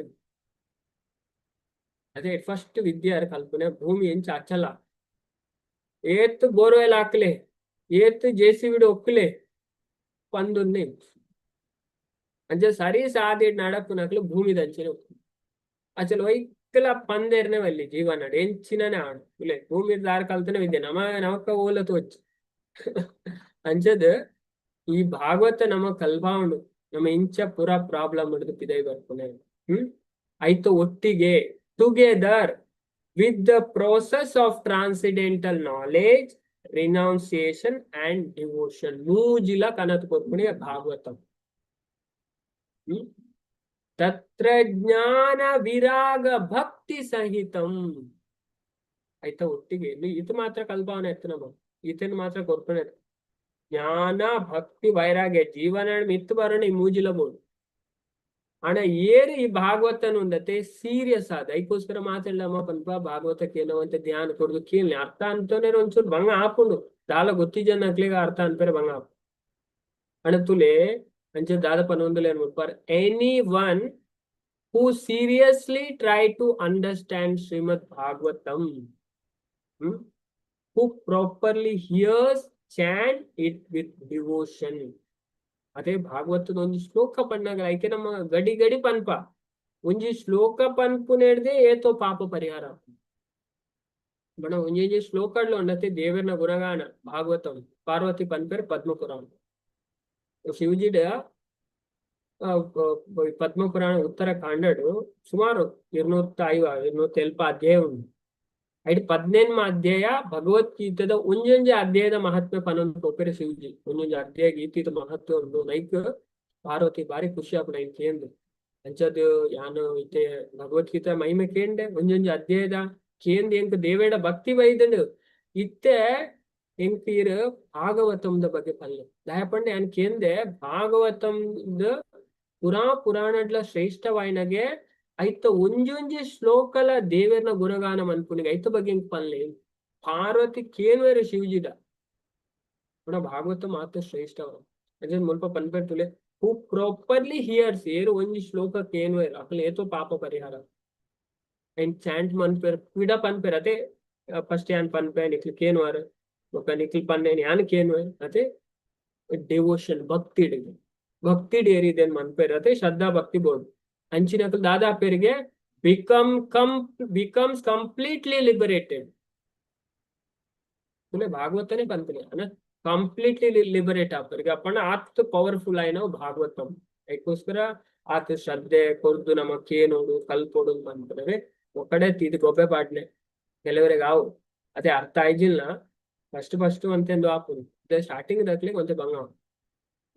[SPEAKER 1] ಅದೇ ಫಸ್ಟ್ ವಿದ್ಯೆ ಯಾರು ಕಲ್ಪನೆ ಭೂಮಿ ಎಂಚ ಅಚಲ. ಏತ್ ಬೋರ್ವೆಲ್ ಹಾಕ್ಲೆ, ಏತ್ ಜೆಸಿಬಿಡ್ ಒಕ್ಕಲೆ ಪಂದುನ್ನೆ ಅಂಚ ಸರಿ ಸಾದಿ ನಡಪುನಕ್ಲು ಭೂಮಿ ದಂಚನೆ ಅಚಲ ಒಯ್ಕಲ ಪಂದೇರ್ನೆ ವಲ್ಲಿ ಜೀವನ ಎಂಚಿನನೆ ಆಡು ಇಲ್ಲೇ ಭೂಮಿ ದಾರ ಕಲ್ತನೆ ವಿದ್ಯೆ ನಮ ನಮಕ ಓಲ ತೋಚ್. ಅಂಚದ ಈ ಭಾಗವತ ನಮ್ಮ ಕಲ್ಪಾವುಂಡು ನಮ್ಮ ಇಂಚ ಪೂರ ಪ್ರಾಬ್ಲಮ್ ಹಿಡಿದು ಪಿದೈ ಬರ್ಪುನೆ. ಐತ ಒಟ್ಟಿಗೆ Together with the process of transcendental knowledge, renunciation and devotion. ಮೂಜಿಲ ಕನತ್ ಕೊರ್ಪುಣಿ Bhagavatam. ತತ್ರ ಜ್ಞಾನ ವಿರಾಗ ಭಕ್ತಿ ಸಹಿತಂ. ಆಯ್ತಾ? ಒಟ್ಟಿಗೆ ಇದು ಮಾತ್ರ ಕಲ್ಪವನೆ ಎತ್ತನ, ಈತನ ಮಾತ್ರ ಕೊರ್ಪಣೆ. ಜ್ಞಾನ, ಭಕ್ತಿ, ವೈರಾಗ್ಯ ಜೀವನ ಮಿತ್ತು ಬರೋಣ. ಈ ಮೂಜಿಲ ಬೋಡು. ಅಣ್ಣ, ಏರು ಈ ಭಾಗವತನ ಉಂಡತೆ ಸೀರಿಯಸ್ ಆದ ಐಕೋಸ್ಕರ ಮಾತಾಡ್ಲಮ್ಮ ಪನ್ಪ. ಭಾಗವತ ಕೇನವಂತ ಧ್ಯಾನ ಕೊಡ್ದು ಕೇಳಿ ಅರ್ಥ ಅಂತೋನೆ ಒಂಚೂರು ಬಂಗ ಆಪುಂಡು. ದಾಲ ಗೊತ್ತಿಜನ ಅಕ್ಲಿಗ ಅರ್ಥ ಅನ್ಪೇರೆ ಬಂಗ ಆಪು. ಅಣ್ಣ, ತುಲೆ ಅಂಚೆ ದಾದ ಪನೊಂದುಲೆ. For anyone who seriously try to understand Srimad Bhagavatam, who properly hears, chant it with devotion. ಅದೇ ಭಾಗವತದ ಒಂದು ಶ್ಲೋಕ ಪಣ್ಣಾಗ, ಐಕೆ ನಮ್ಮ ಗಡಿ ಗಡಿ ಪನ್ಪ, ಒಂಜಿ ಶ್ಲೋಕ ಪನ್ಪುನೆಡ್ದೆ ಏತೋ ಪಾಪ ಪರಿಹಾರ. ಬಣ ಒಂಜೊಂಜಿ ಶ್ಲೋಕಡ್ಲು ಉಂಡತೆ ದೇವರನ ಗುಣಗಾನ. ಭಾಗವತಂ ಪಾರ್ವತಿ ಪನ್ಪೇರ್. ಪದ್ಮ ಪುರಾಣ ಶಿವಜಿಡ ಪದ್ಮ ಪುರಾಣ ಉತ್ತರ ಕಾಂಡಡು ಸುಮಾರು 250, 270 ಅಧ್ಯಾಯ ಉಂಡು. ಐಟ್ 18 ಅಧ್ಯಾಯ ಭಗವದ್ಗೀತೆದ ಒಂಜೊಂಜಿ ಅಧ್ಯಾಯದ ಮಹತ್ವ ಪನೊಂದು ಪೋಪೆರೆ ಶಿವಜಿ. ಒಂಜೊಂಜಿ ಅಧ್ಯಾಯ ಗೀತೆದ ಮಹತ್ವ ಉಂಡು. ನೈಕ್ ಪಾರ್ವತಿ ಬಾರಿ ಖುಷಿ ಆಪುಂಡು ಐನ್ ಕೇಂದು. ಅಂಚದ್ ಯಾನು ಇತ್ತೆ ಭಗವದ್ಗೀತೆ ಮಹಿಮೆ ಕೇಂಡೆ, ಒಂಜೊಂಜಿ ಅಧ್ಯಾಯದ ಕೇಂದ್ ಎಂಕ್ ದೇವೇಡ ಭಕ್ತಿ ಬೈದಂಡು. ಇತ್ತೆ ಎಂಕ್ ಈರ್ ಭಾಗವತಂದ ಬಗ್ಗೆ ಪಲ್ಲೆ. ದಾಯೆ ಯಾನ್ ಕೇಂದೆ, ಭಾಗವತಂದ ಪುರಾ ಪುರಾಣಡ್ಲ ಶ್ರೇಷ್ಠವಾಯಿನಗೆ ಐತ ಒಂಜೊಂಜಿ ಶ್ಲೋಕಲ ದೇವೆರ್ನ ಗುಣಗಾನ ಮನ್ಪುನಿಗೆ, ಐತ ಬಗ್ಗೆ ಎಂಕ್ ಪನ್ಲೆ. ಪಾರ್ವತಿ ಕೇನ್ವೇರು ಶಿವಜಿಡ. ಭಾಗವತ ಮಾತ್ರ ಶ್ರೇಷ್ಠ. ಅಂಚನೆ ಮುಲ್ಪ ಪನ್ಪೆರ್ ತುಲೆ, ಹೂ ಪ್ರಾಪರ್ಲಿ ಹಿಯರ್ಸ್, ಏರು ಒಂಜಿ ಶ್ಲೋಕ ಕೇನ್ವೇರ್ ಅಕಲ್ ಏತೋ ಪಾಪ ಪರಿಹಾರ. ಅಂಡ್ ಚಾಂಟ್ ಮನ್ಪೆರ್, ಪಿಡ ಪನ್ಪೆರ್. ಅತೆ ಫಸ್ಟ್ ಯಾನ್ ಪನ್ಪೆ, ನಿಕ್ಲ್ ಕೇನ್ವಾರ್. ಬೊಕ್ಕ ನಿಕ್ಲ್ ಪನ್ನೆ, ಯಾನ್ ಕೇನ್ವೆ. ಅತೆ ಡಿವೋಷನ್, ಭಕ್ತಿ, ಭಕ್ತಿ ಏರಿದೇನ್ ಮನ್ಪೆರ್. ಅತೆ ಶ್ರದ್ಧಾ ಭಕ್ತಿ ಬೋಡು. ಅಂಚಿನಕಲ್ ದಾದಾ ಪೇರಿಗೆ ಬಿಕಮ್ಸ್ ಕಂಪ್ಲೀಟ್ಲಿ ಲಿಬರೇಟೆಡ್. ಭಾಗವತನೇ ಪನ್ಪಿನಿ ಅನ. ಕಂಪ್ಲೀಟ್ಲಿ ಲಿಬರೇಟ್ ಆಪರಿಗೆ ಅಪ್ಪಣ್ಣ. ಆತ್ ಪವರ್ಫುಲ್ ಆಯ್ನವು ಭಾಗವತಂ. ಅದಕ್ಕೋಸ್ಕರ ಆತ ಶ್ರದ್ಧೆ ಕೊರ್ದು ನಮ್ಮ ಕೇನೋಡು ಕಲ್ಪೋಡು ಪನ್ಪುನವೆ. ಒಕ್ಕಡೆ ಇದು ಗೊಬ್ಬೆ ಪಾಡ್ನೆ ಕೆಲವರಿಗೆ ಆವು. ಅದೇ ಅರ್ಥ ಆಯ್ಜಿಲ್ಲ. ಫಸ್ಟ್ ಫಸ್ಟ್ ಅಂತೆಂದು ಆಪುಂಡು. ಸ್ಟಾರ್ಟಿಂಗ್ ದಕ್ಲಿಗೆ ಒಂತೆ ಬಂಗ.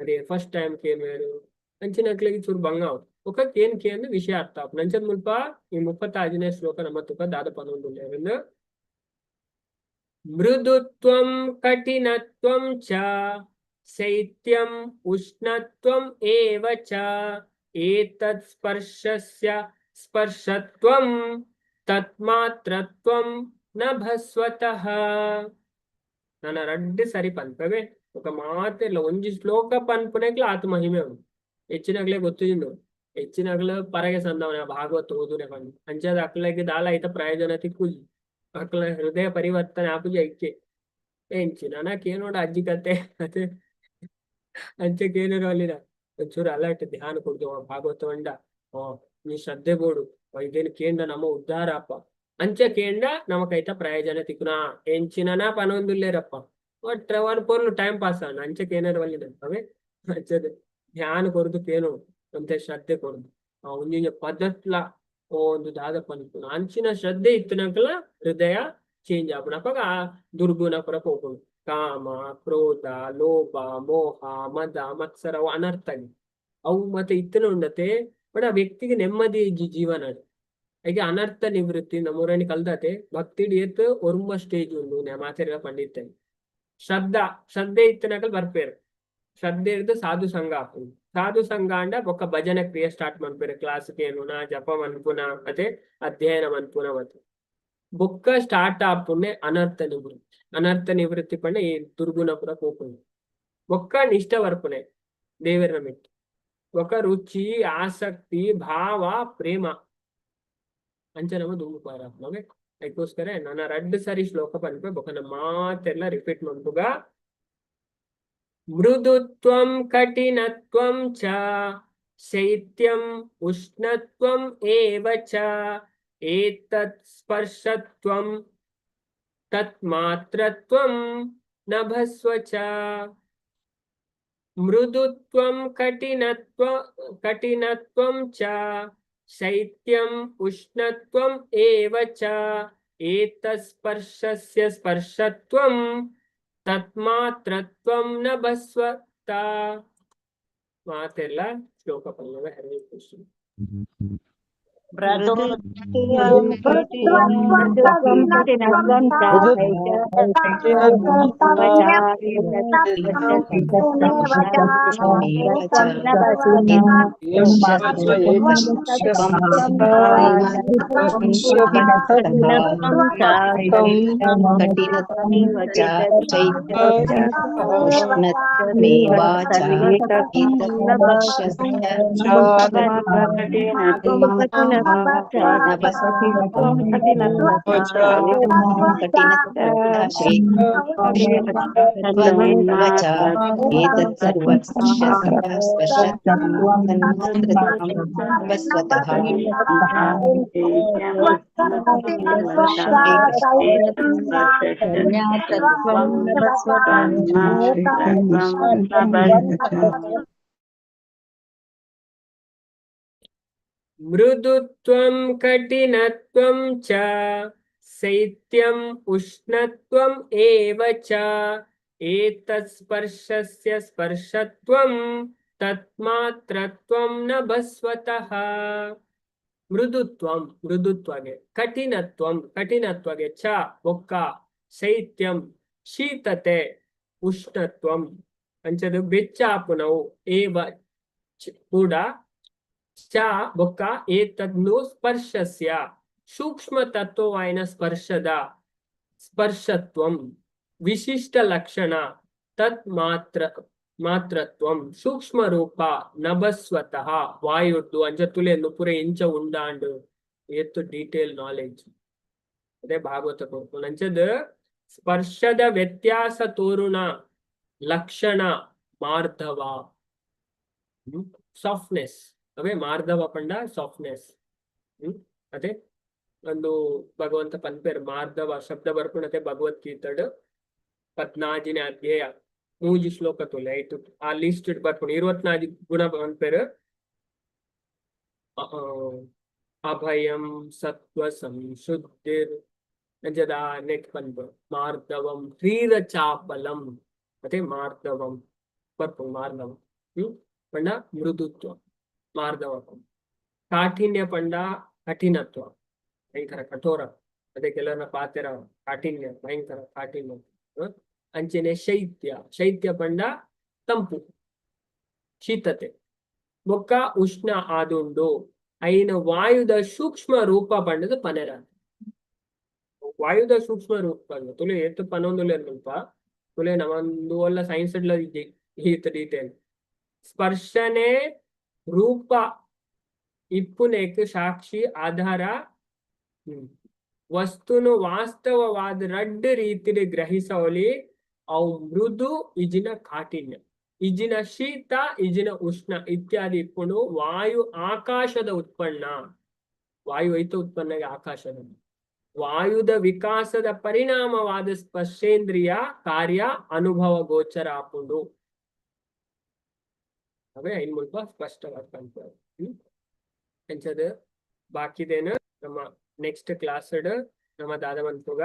[SPEAKER 1] ಅದೇ ಫಸ್ಟ್ ಟೈಮ್ ಕೇನ್ವೇರು ಅಂಚಿನಕ್ಲಿಗೆ ಚೂರು ಬಂಗ ಆವು. ఒక ಕೇನ್ ಕೇಂದು ವಿಷಯ ಅರ್ಥ ಆಪುಂಡು. ಅಂಚದ ಮುಲ್ಪ ಈ 36ನೇ ಶ್ಲೋಕ ನಮ್ಮ ತುಕ ದಾದ ಪನೊಂದುಲ್ಲೆರ್. ಮೃದುತ್ವಂ ಕಠಿಣತ್ವಂ ಚ ಶೈತ್ಯಂ ಉಷ್ಣತ್ವಂ ಏವ ಚ ಏತತ್ ಸ್ಪರ್ಶಸ್ಯ ಸ್ಪರ್ಶತ್ವಂ ತತ್ಮಾತ್ರತ್ವಂ ನಭಸ್ವತಃ. ನನ್ನ ರಡ್ಡ್ ಸರಿ ಪನ್ಪವೆ. ఒక ಮಾತೆರ್ಲ ಒಂಜಿ ಶ್ಲೋಕ ಪನ್ಪುನೆಕ್ಲ ಆತ್ ಮಹಿಮೆ ಉಂಡು. ಹೆಚ್ಚಿನಗ್ಲೆ ಗೊತ್ತಿಂಡು. ಹೆಚ್ಚಿನಗ್ಲ ಪರಗೆ ಸಂದವನ ಭಾಗವತ ಓದುನೆ ಪಂದ್. ಅಂಚಾದ್ ಅಕ್ಲೆಗ್ ದಾಲ ಐತ ಪ್ರಯೋಜನ ತಿಕ್ಕುಜಿ. ಅಕ್ಲ ಹೃದಯ ಪರಿವರ್ತನೆ ಆಪುಜಿ ಐಕೆ. ಎಂಚಿನ ಕೇನೋಡ ಅಜ್ಜಿ ಕತೆ ಅತೆ. ಅಂಚೆ ಕೇನರು ಅಲ್ಲಿನ ಒಂಚೂರು ಅಲರ್ಟ್ ಧ್ಯಾನ ಕೊಡ್ದು ಭಾಗವತ వంಡ ಓ ನೀ ಶ್ರದ್ಧೆ ಬೋಡು, ಇದೇನು ಕೇಂದ್ರ ನಮ್ಮ ಉದ್ಧಾರ ಅಪ್ಪ. ಅಂಚ ಕೇಂಡ ನಮಕೈತ ಪ್ರಯೋಜನ ತಿಕ್ಕುನಾ. ಎಂಚಿನ ಪನೊಂದುಲ್ಲೇರಪ್ಪ, ಒಟ್ಟ ಒನ್ ಪೊರ್ಲು ಟೈಮ್ ಪಾಸ್ ಆನ. ಅಂಚೆ ಕೇನರು ವಲ್ಲಿನ ಅವೇ. ಅಂಚದ ಧ್ಯಾನ ಕೊರ್ದು ಕೇನು, ಒಂತೆ ಶ್ರದ್ಧೆ ಕೊರ್ದು ಆ ಒಂಜೊಂಜಿ ಪದತ್ಲ ಒಂದು ದಾದ ಪನ್ಪುನ. ಅಂಚಿನ ಶ್ರದ್ಧೆ ಇತ್ತಿನಕಲ ಹೃದಯ ಚೇಂಜ್ ಆಪುಂಡು. ಅಪಗ ಆ ದುರ್ಗುಣ ಪೂರ ಪೋಪುಂಡು. ಕಾಮ, ಕ್ರೋಧ, ಲೋಭ, ಮೋಹ, ಮದ, ಮತ್ಸರ ಅವು ಅನರ್ಥ. ಅವು ಮತ್ತೆ ಇತ್ತನ ಉಂಡತೆ. ಬಟ್ ಆ ವ್ಯಕ್ತಿಗೆ ನೆಮ್ಮದಿ ಇಜ್ಜಿ ಜೀವನ. ಐಕೆ ಅನರ್ಥ ನಿವೃತ್ತಿ ನಮ್ಮೂರಣಿ ಕಲ್ದಾತೆ. ಭಕ್ತಿಡ್ ಏತ್ ಒರ್ಂಬ ಸ್ಟೇಜ್ ಉಂಡು ಮಾತೆರ್ಲ ಪಂಡಿತ್ತೇನೆ. ಶ್ರದ್ಧಾ, ಶ್ರದ್ಧೆ ಇತ್ತಿನಕಲ್ ಬರ್ಪೇರು. ಶ್ರದ್ಧೆ ಇರ್ದು ಸಾಧು ಸಂಘ ಆಪುಂಡು. ಸಾಧು ಸಂಘ ಅಂಡ ಬೊಕ್ಕ ಭಜನೆ ಕ್ರಿಯೆ ಸ್ಟಾರ್ಟ್ ಮನ್ಪೆರ್. ಕ್ಲಾಸ್ ಕೇನುನ, ಜಪ ಮನ್ಪುನ, ಅದೇ ಅಧ್ಯಯನ ಮನ್ಪುನ. ಮತ್ತೆ ಬೊಕ್ಕ ಸ್ಟಾರ್ಟ್ ಆಪುಂಡೆ ಅನರ್ಥ ನಿವೃತ್ತಿ. ಅನರ್ಥ ನಿವೃತ್ತಿ ಪಂಡ ಈ ದುರ್ಗುಣ ಪೂರ ಪೋಪುಂಡು. ಬೊಕ್ಕ ನಿಷ್ಠ ಬರ್ಪುನೆ ದೇವೆರ್ನ ಮಿತ್ತ್. ಬೊಕ್ಕ ರುಚಿ, ಆಸಕ್ತಿ, ಭಾವ, ಪ್ರೇಮ. ಅಂಚ ನಮ ದುಂಬು ಪಾರ. ಓಕೆ, ಅದಕ್ಕೋಸ್ಕರ ನನ್ನ ರಡ್ಡ್ ಸರಿ ಶ್ಲೋಕ ಪನ್ಪೆ, ಬೊಕ್ಕ ನಮ್ಮ ಮಾತೆಲ್ಲ ರಿಪೀಟ್ ಮನ್ಪುಗ. ಮೃದುತ್ವಂ ಕಠಿಣತ್ವಂ ಚ ಶೈತ್ಯಂ ಉಷ್ಣತ್ವಂ ಏವ ಚ ಏತತ್ ಸ್ಪರ್ಶತ್ವಂ ತತ್ಮಾತ್ರತ್ವಂ ನಭಸ್ವ ಚ. ಮೃದುತ್ವಂ ಕಠಿಣತ್ವಂ ಚ ಶೈತ್ಯಂ ಉಷ್ಣತ್ವಂ ಏವ ಚ ಏತಸ್ಪರ್ಶಸ್ಯ ಸ್ಪರ್ಶತ್ವಂ ತತ್ಮಾತ್ರತ್ವಂ ನ ಭಸ್ವತ. ಮಾತೆಲ್ಲ ಶ್ಲೋಕ ಪಲ್ಲವ. ಹರೇ ಕೃಷ್ಣ.
[SPEAKER 2] ಮೃದುತ್ವಂ ಕಠಿಣತ್ವಂ
[SPEAKER 1] ಮೃದುತ್ವಂ ಕಠಿಣತ್ವಂ ಚ ಶೈತ್ಯಂ ಉಷ್ಣತ್ವಂ ಏವ ಚ ಏತತ್ಸ್ಪರ್ಶಸ್ಯ ಸ್ಪರ್ಶತ್ವಂ ತತ್ಮಾತ್ರತ್ವಂ ನ ಭಸ್ವತಃ. ಮೃದುತ್ವಂ ಮೃದುತ್ವಗೆ, ಕಠಿಣತ್ವಂ ಕಠಿಣತ್ವಗೆ, ಚ ಬೊಕ್ಕ, ಶೈತ್ಯಂ ಶೀತತೆ, ಉಷ್ಣತ್ವಂ ಅಂಚದು ಬೆಚ್ಚ ಆಪುನವು, ಏವ ಕೂಡ, ಚ ಬೊಕ್ಕ, ಏತದ್ನು ಸ್ಪರ್ಶಸ್ಯ ಸೂಕ್ಷ್ಮ ತತ್ವವಾಯಿನ ಸ್ಪರ್ಶದ ಸ್ಪರ್ಶತ್ವಂ ವಿಶಿಷ್ಟ ಲಕ್ಷಣ ತತ್ ಮಾತ್ರ ಮಾತ್ರತ್ವಂ ಸೂಕ್ಷ್ಮ ರೂಪ ನಭಸ್ವತಃ ವಾಯುಡ್ಡು. ಅಂಚ ತುಲೆ ಪೂರ ಇಂಚ ಉಂಡಾಂಡು ಏತ್ ಡೀಟೇಲ್ ನಾಲೆಡ್ಜ್ ಅದೇ ಭಾಗವತ ಕೊರ್ಪುಂಡು. ಅಂಚದ ಸ್ಪರ್ಶದ ವ್ಯತ್ಯಾಸ ತೋರುಣ ಲಕ್ಷಣ ಮಾರ್ಧವ, ಸಾಫ್ಟ್ನೆಸ್. ಅವೇ ಮಾರ್ಧವ ಪಂಡ ಸಾಫ್ಟ್ನೆಸ್. ಅದೇ ಒಂದು ಭಗವಂತ ಪನ್ಪೇರ್ ಮಾರ್ಧವ ಶಬ್ದ ಬರ್ಪುಣತೆ ಭಗವದ್ಗೀತಡ್ 14ನೇ ಅಧ್ಯಾಯ ಮೂಜಿ ಶ್ಲೋಕ ತುಲೆ ಆಯ್ತು. ಆ ಲಿಸ್ಟ್ ಬರ್ಪುಂಡು 24 ಗುಣ ಪನ್ಪೇರ್. ಅಭಯಂ ಸತ್ವ ಸಂಶುದ್ಧಿರ್ ಅಂಚದ ನೆಟ್ ಪನ್ಪ ಮಾರ್ಧವಂ ಹ್ರೀರ ಚಾಪಲಂ. ಅದೇ ಮಾರ್ಧವಂ ಬರ್ಪುಂಡು. ಮಾರ್ಧವ ಪಂಡ ಮೃದುತ್ವ, ಮಾರ್ಧವ. ಕಾಠಿಣ್ಯ ಪಂಡ ಕಠಿಣತ್ವ, ಭಯಂಕರ ಕಠೋರ. ಅದೇ ಕೆಲವರ ಪಾತೆರ ಕಾಠಿಣ್ಯ, ಭಯಂಕರ ಕಾಠಿಣ್ಯ. ಅಂಚನೆ ಶೈತ್ಯ, ಶೈತ್ಯ ಪಂಡ ತಂಪು, ಶೀತತೆ. ಬೊಕ್ಕ ಉಷ್ಣ ಆದುಂಡು ಐನ ವಾಯುದ ಸೂಕ್ಷ್ಮ ರೂಪ ಪಂಡದ ಪನೆರ. ವಾಯುದ ಸೂಕ್ಷ್ಮ ರೂಪ ಪಂಡ ತುಲೆ ಏತ್ ಪನೊಂದುಲ್ಲೆರ್ ಮುಲ್ಪ ತುಲೆ ನಮಂದು ಒಲ್ಲ ಸೈನ್ಸ್ ಇಜ್ಜಿ ಈತ್ ಡೀಟೇಲ್. ಸ್ಪರ್ಶನೆ ರೂಪ ಇಪ್ಪುನೇಕ್ ಸಾಕ್ಷಿ ಆಧಾರ. ವಸ್ತುನು ವಾಸ್ತವವಾದ ರಡ್ಡ್ ರೀತಿಡ್ ಗ್ರಹಿಸವಲಿ. ಅವು ಮೃದು ಇಜಿನ ಕಾಠಿಣ್ಯ, ಇಜಿನ ಶೀತ, ಇಜಿನ ಉಷ್ಣ ಇತ್ಯಾದಿ ಇಪ್ಪುಂಡು. ವಾಯು ಆಕಾಶದ ಉತ್ಪನ್ನ. ವಾಯು ಐತ ಉತ್ಪನ್ನ ಆಕಾಶದ. ವಾಯುದ ವಿಕಾಸದ ಪರಿಣಾಮವಾದ ಸ್ಪರ್ಶೇಂದ್ರಿಯ ಕಾರ್ಯ ಅನುಭವ ಗೋಚರ ಆಪುಂಡು. ಅವೇ ಐನ್ ಮುಲ್ಪ ಸ್ಪಷ್ಟವಾದ ಪನ್ಪುಂಡು. ಅಂಚದ ಬಾಕಿದೇನ ನಮ್ಮ ನೆಕ್ಸ್ಟ್ ಕ್ಲಾಸ್ ನಮ್ಮ ದಾದ ಮನ್ಪುಗ.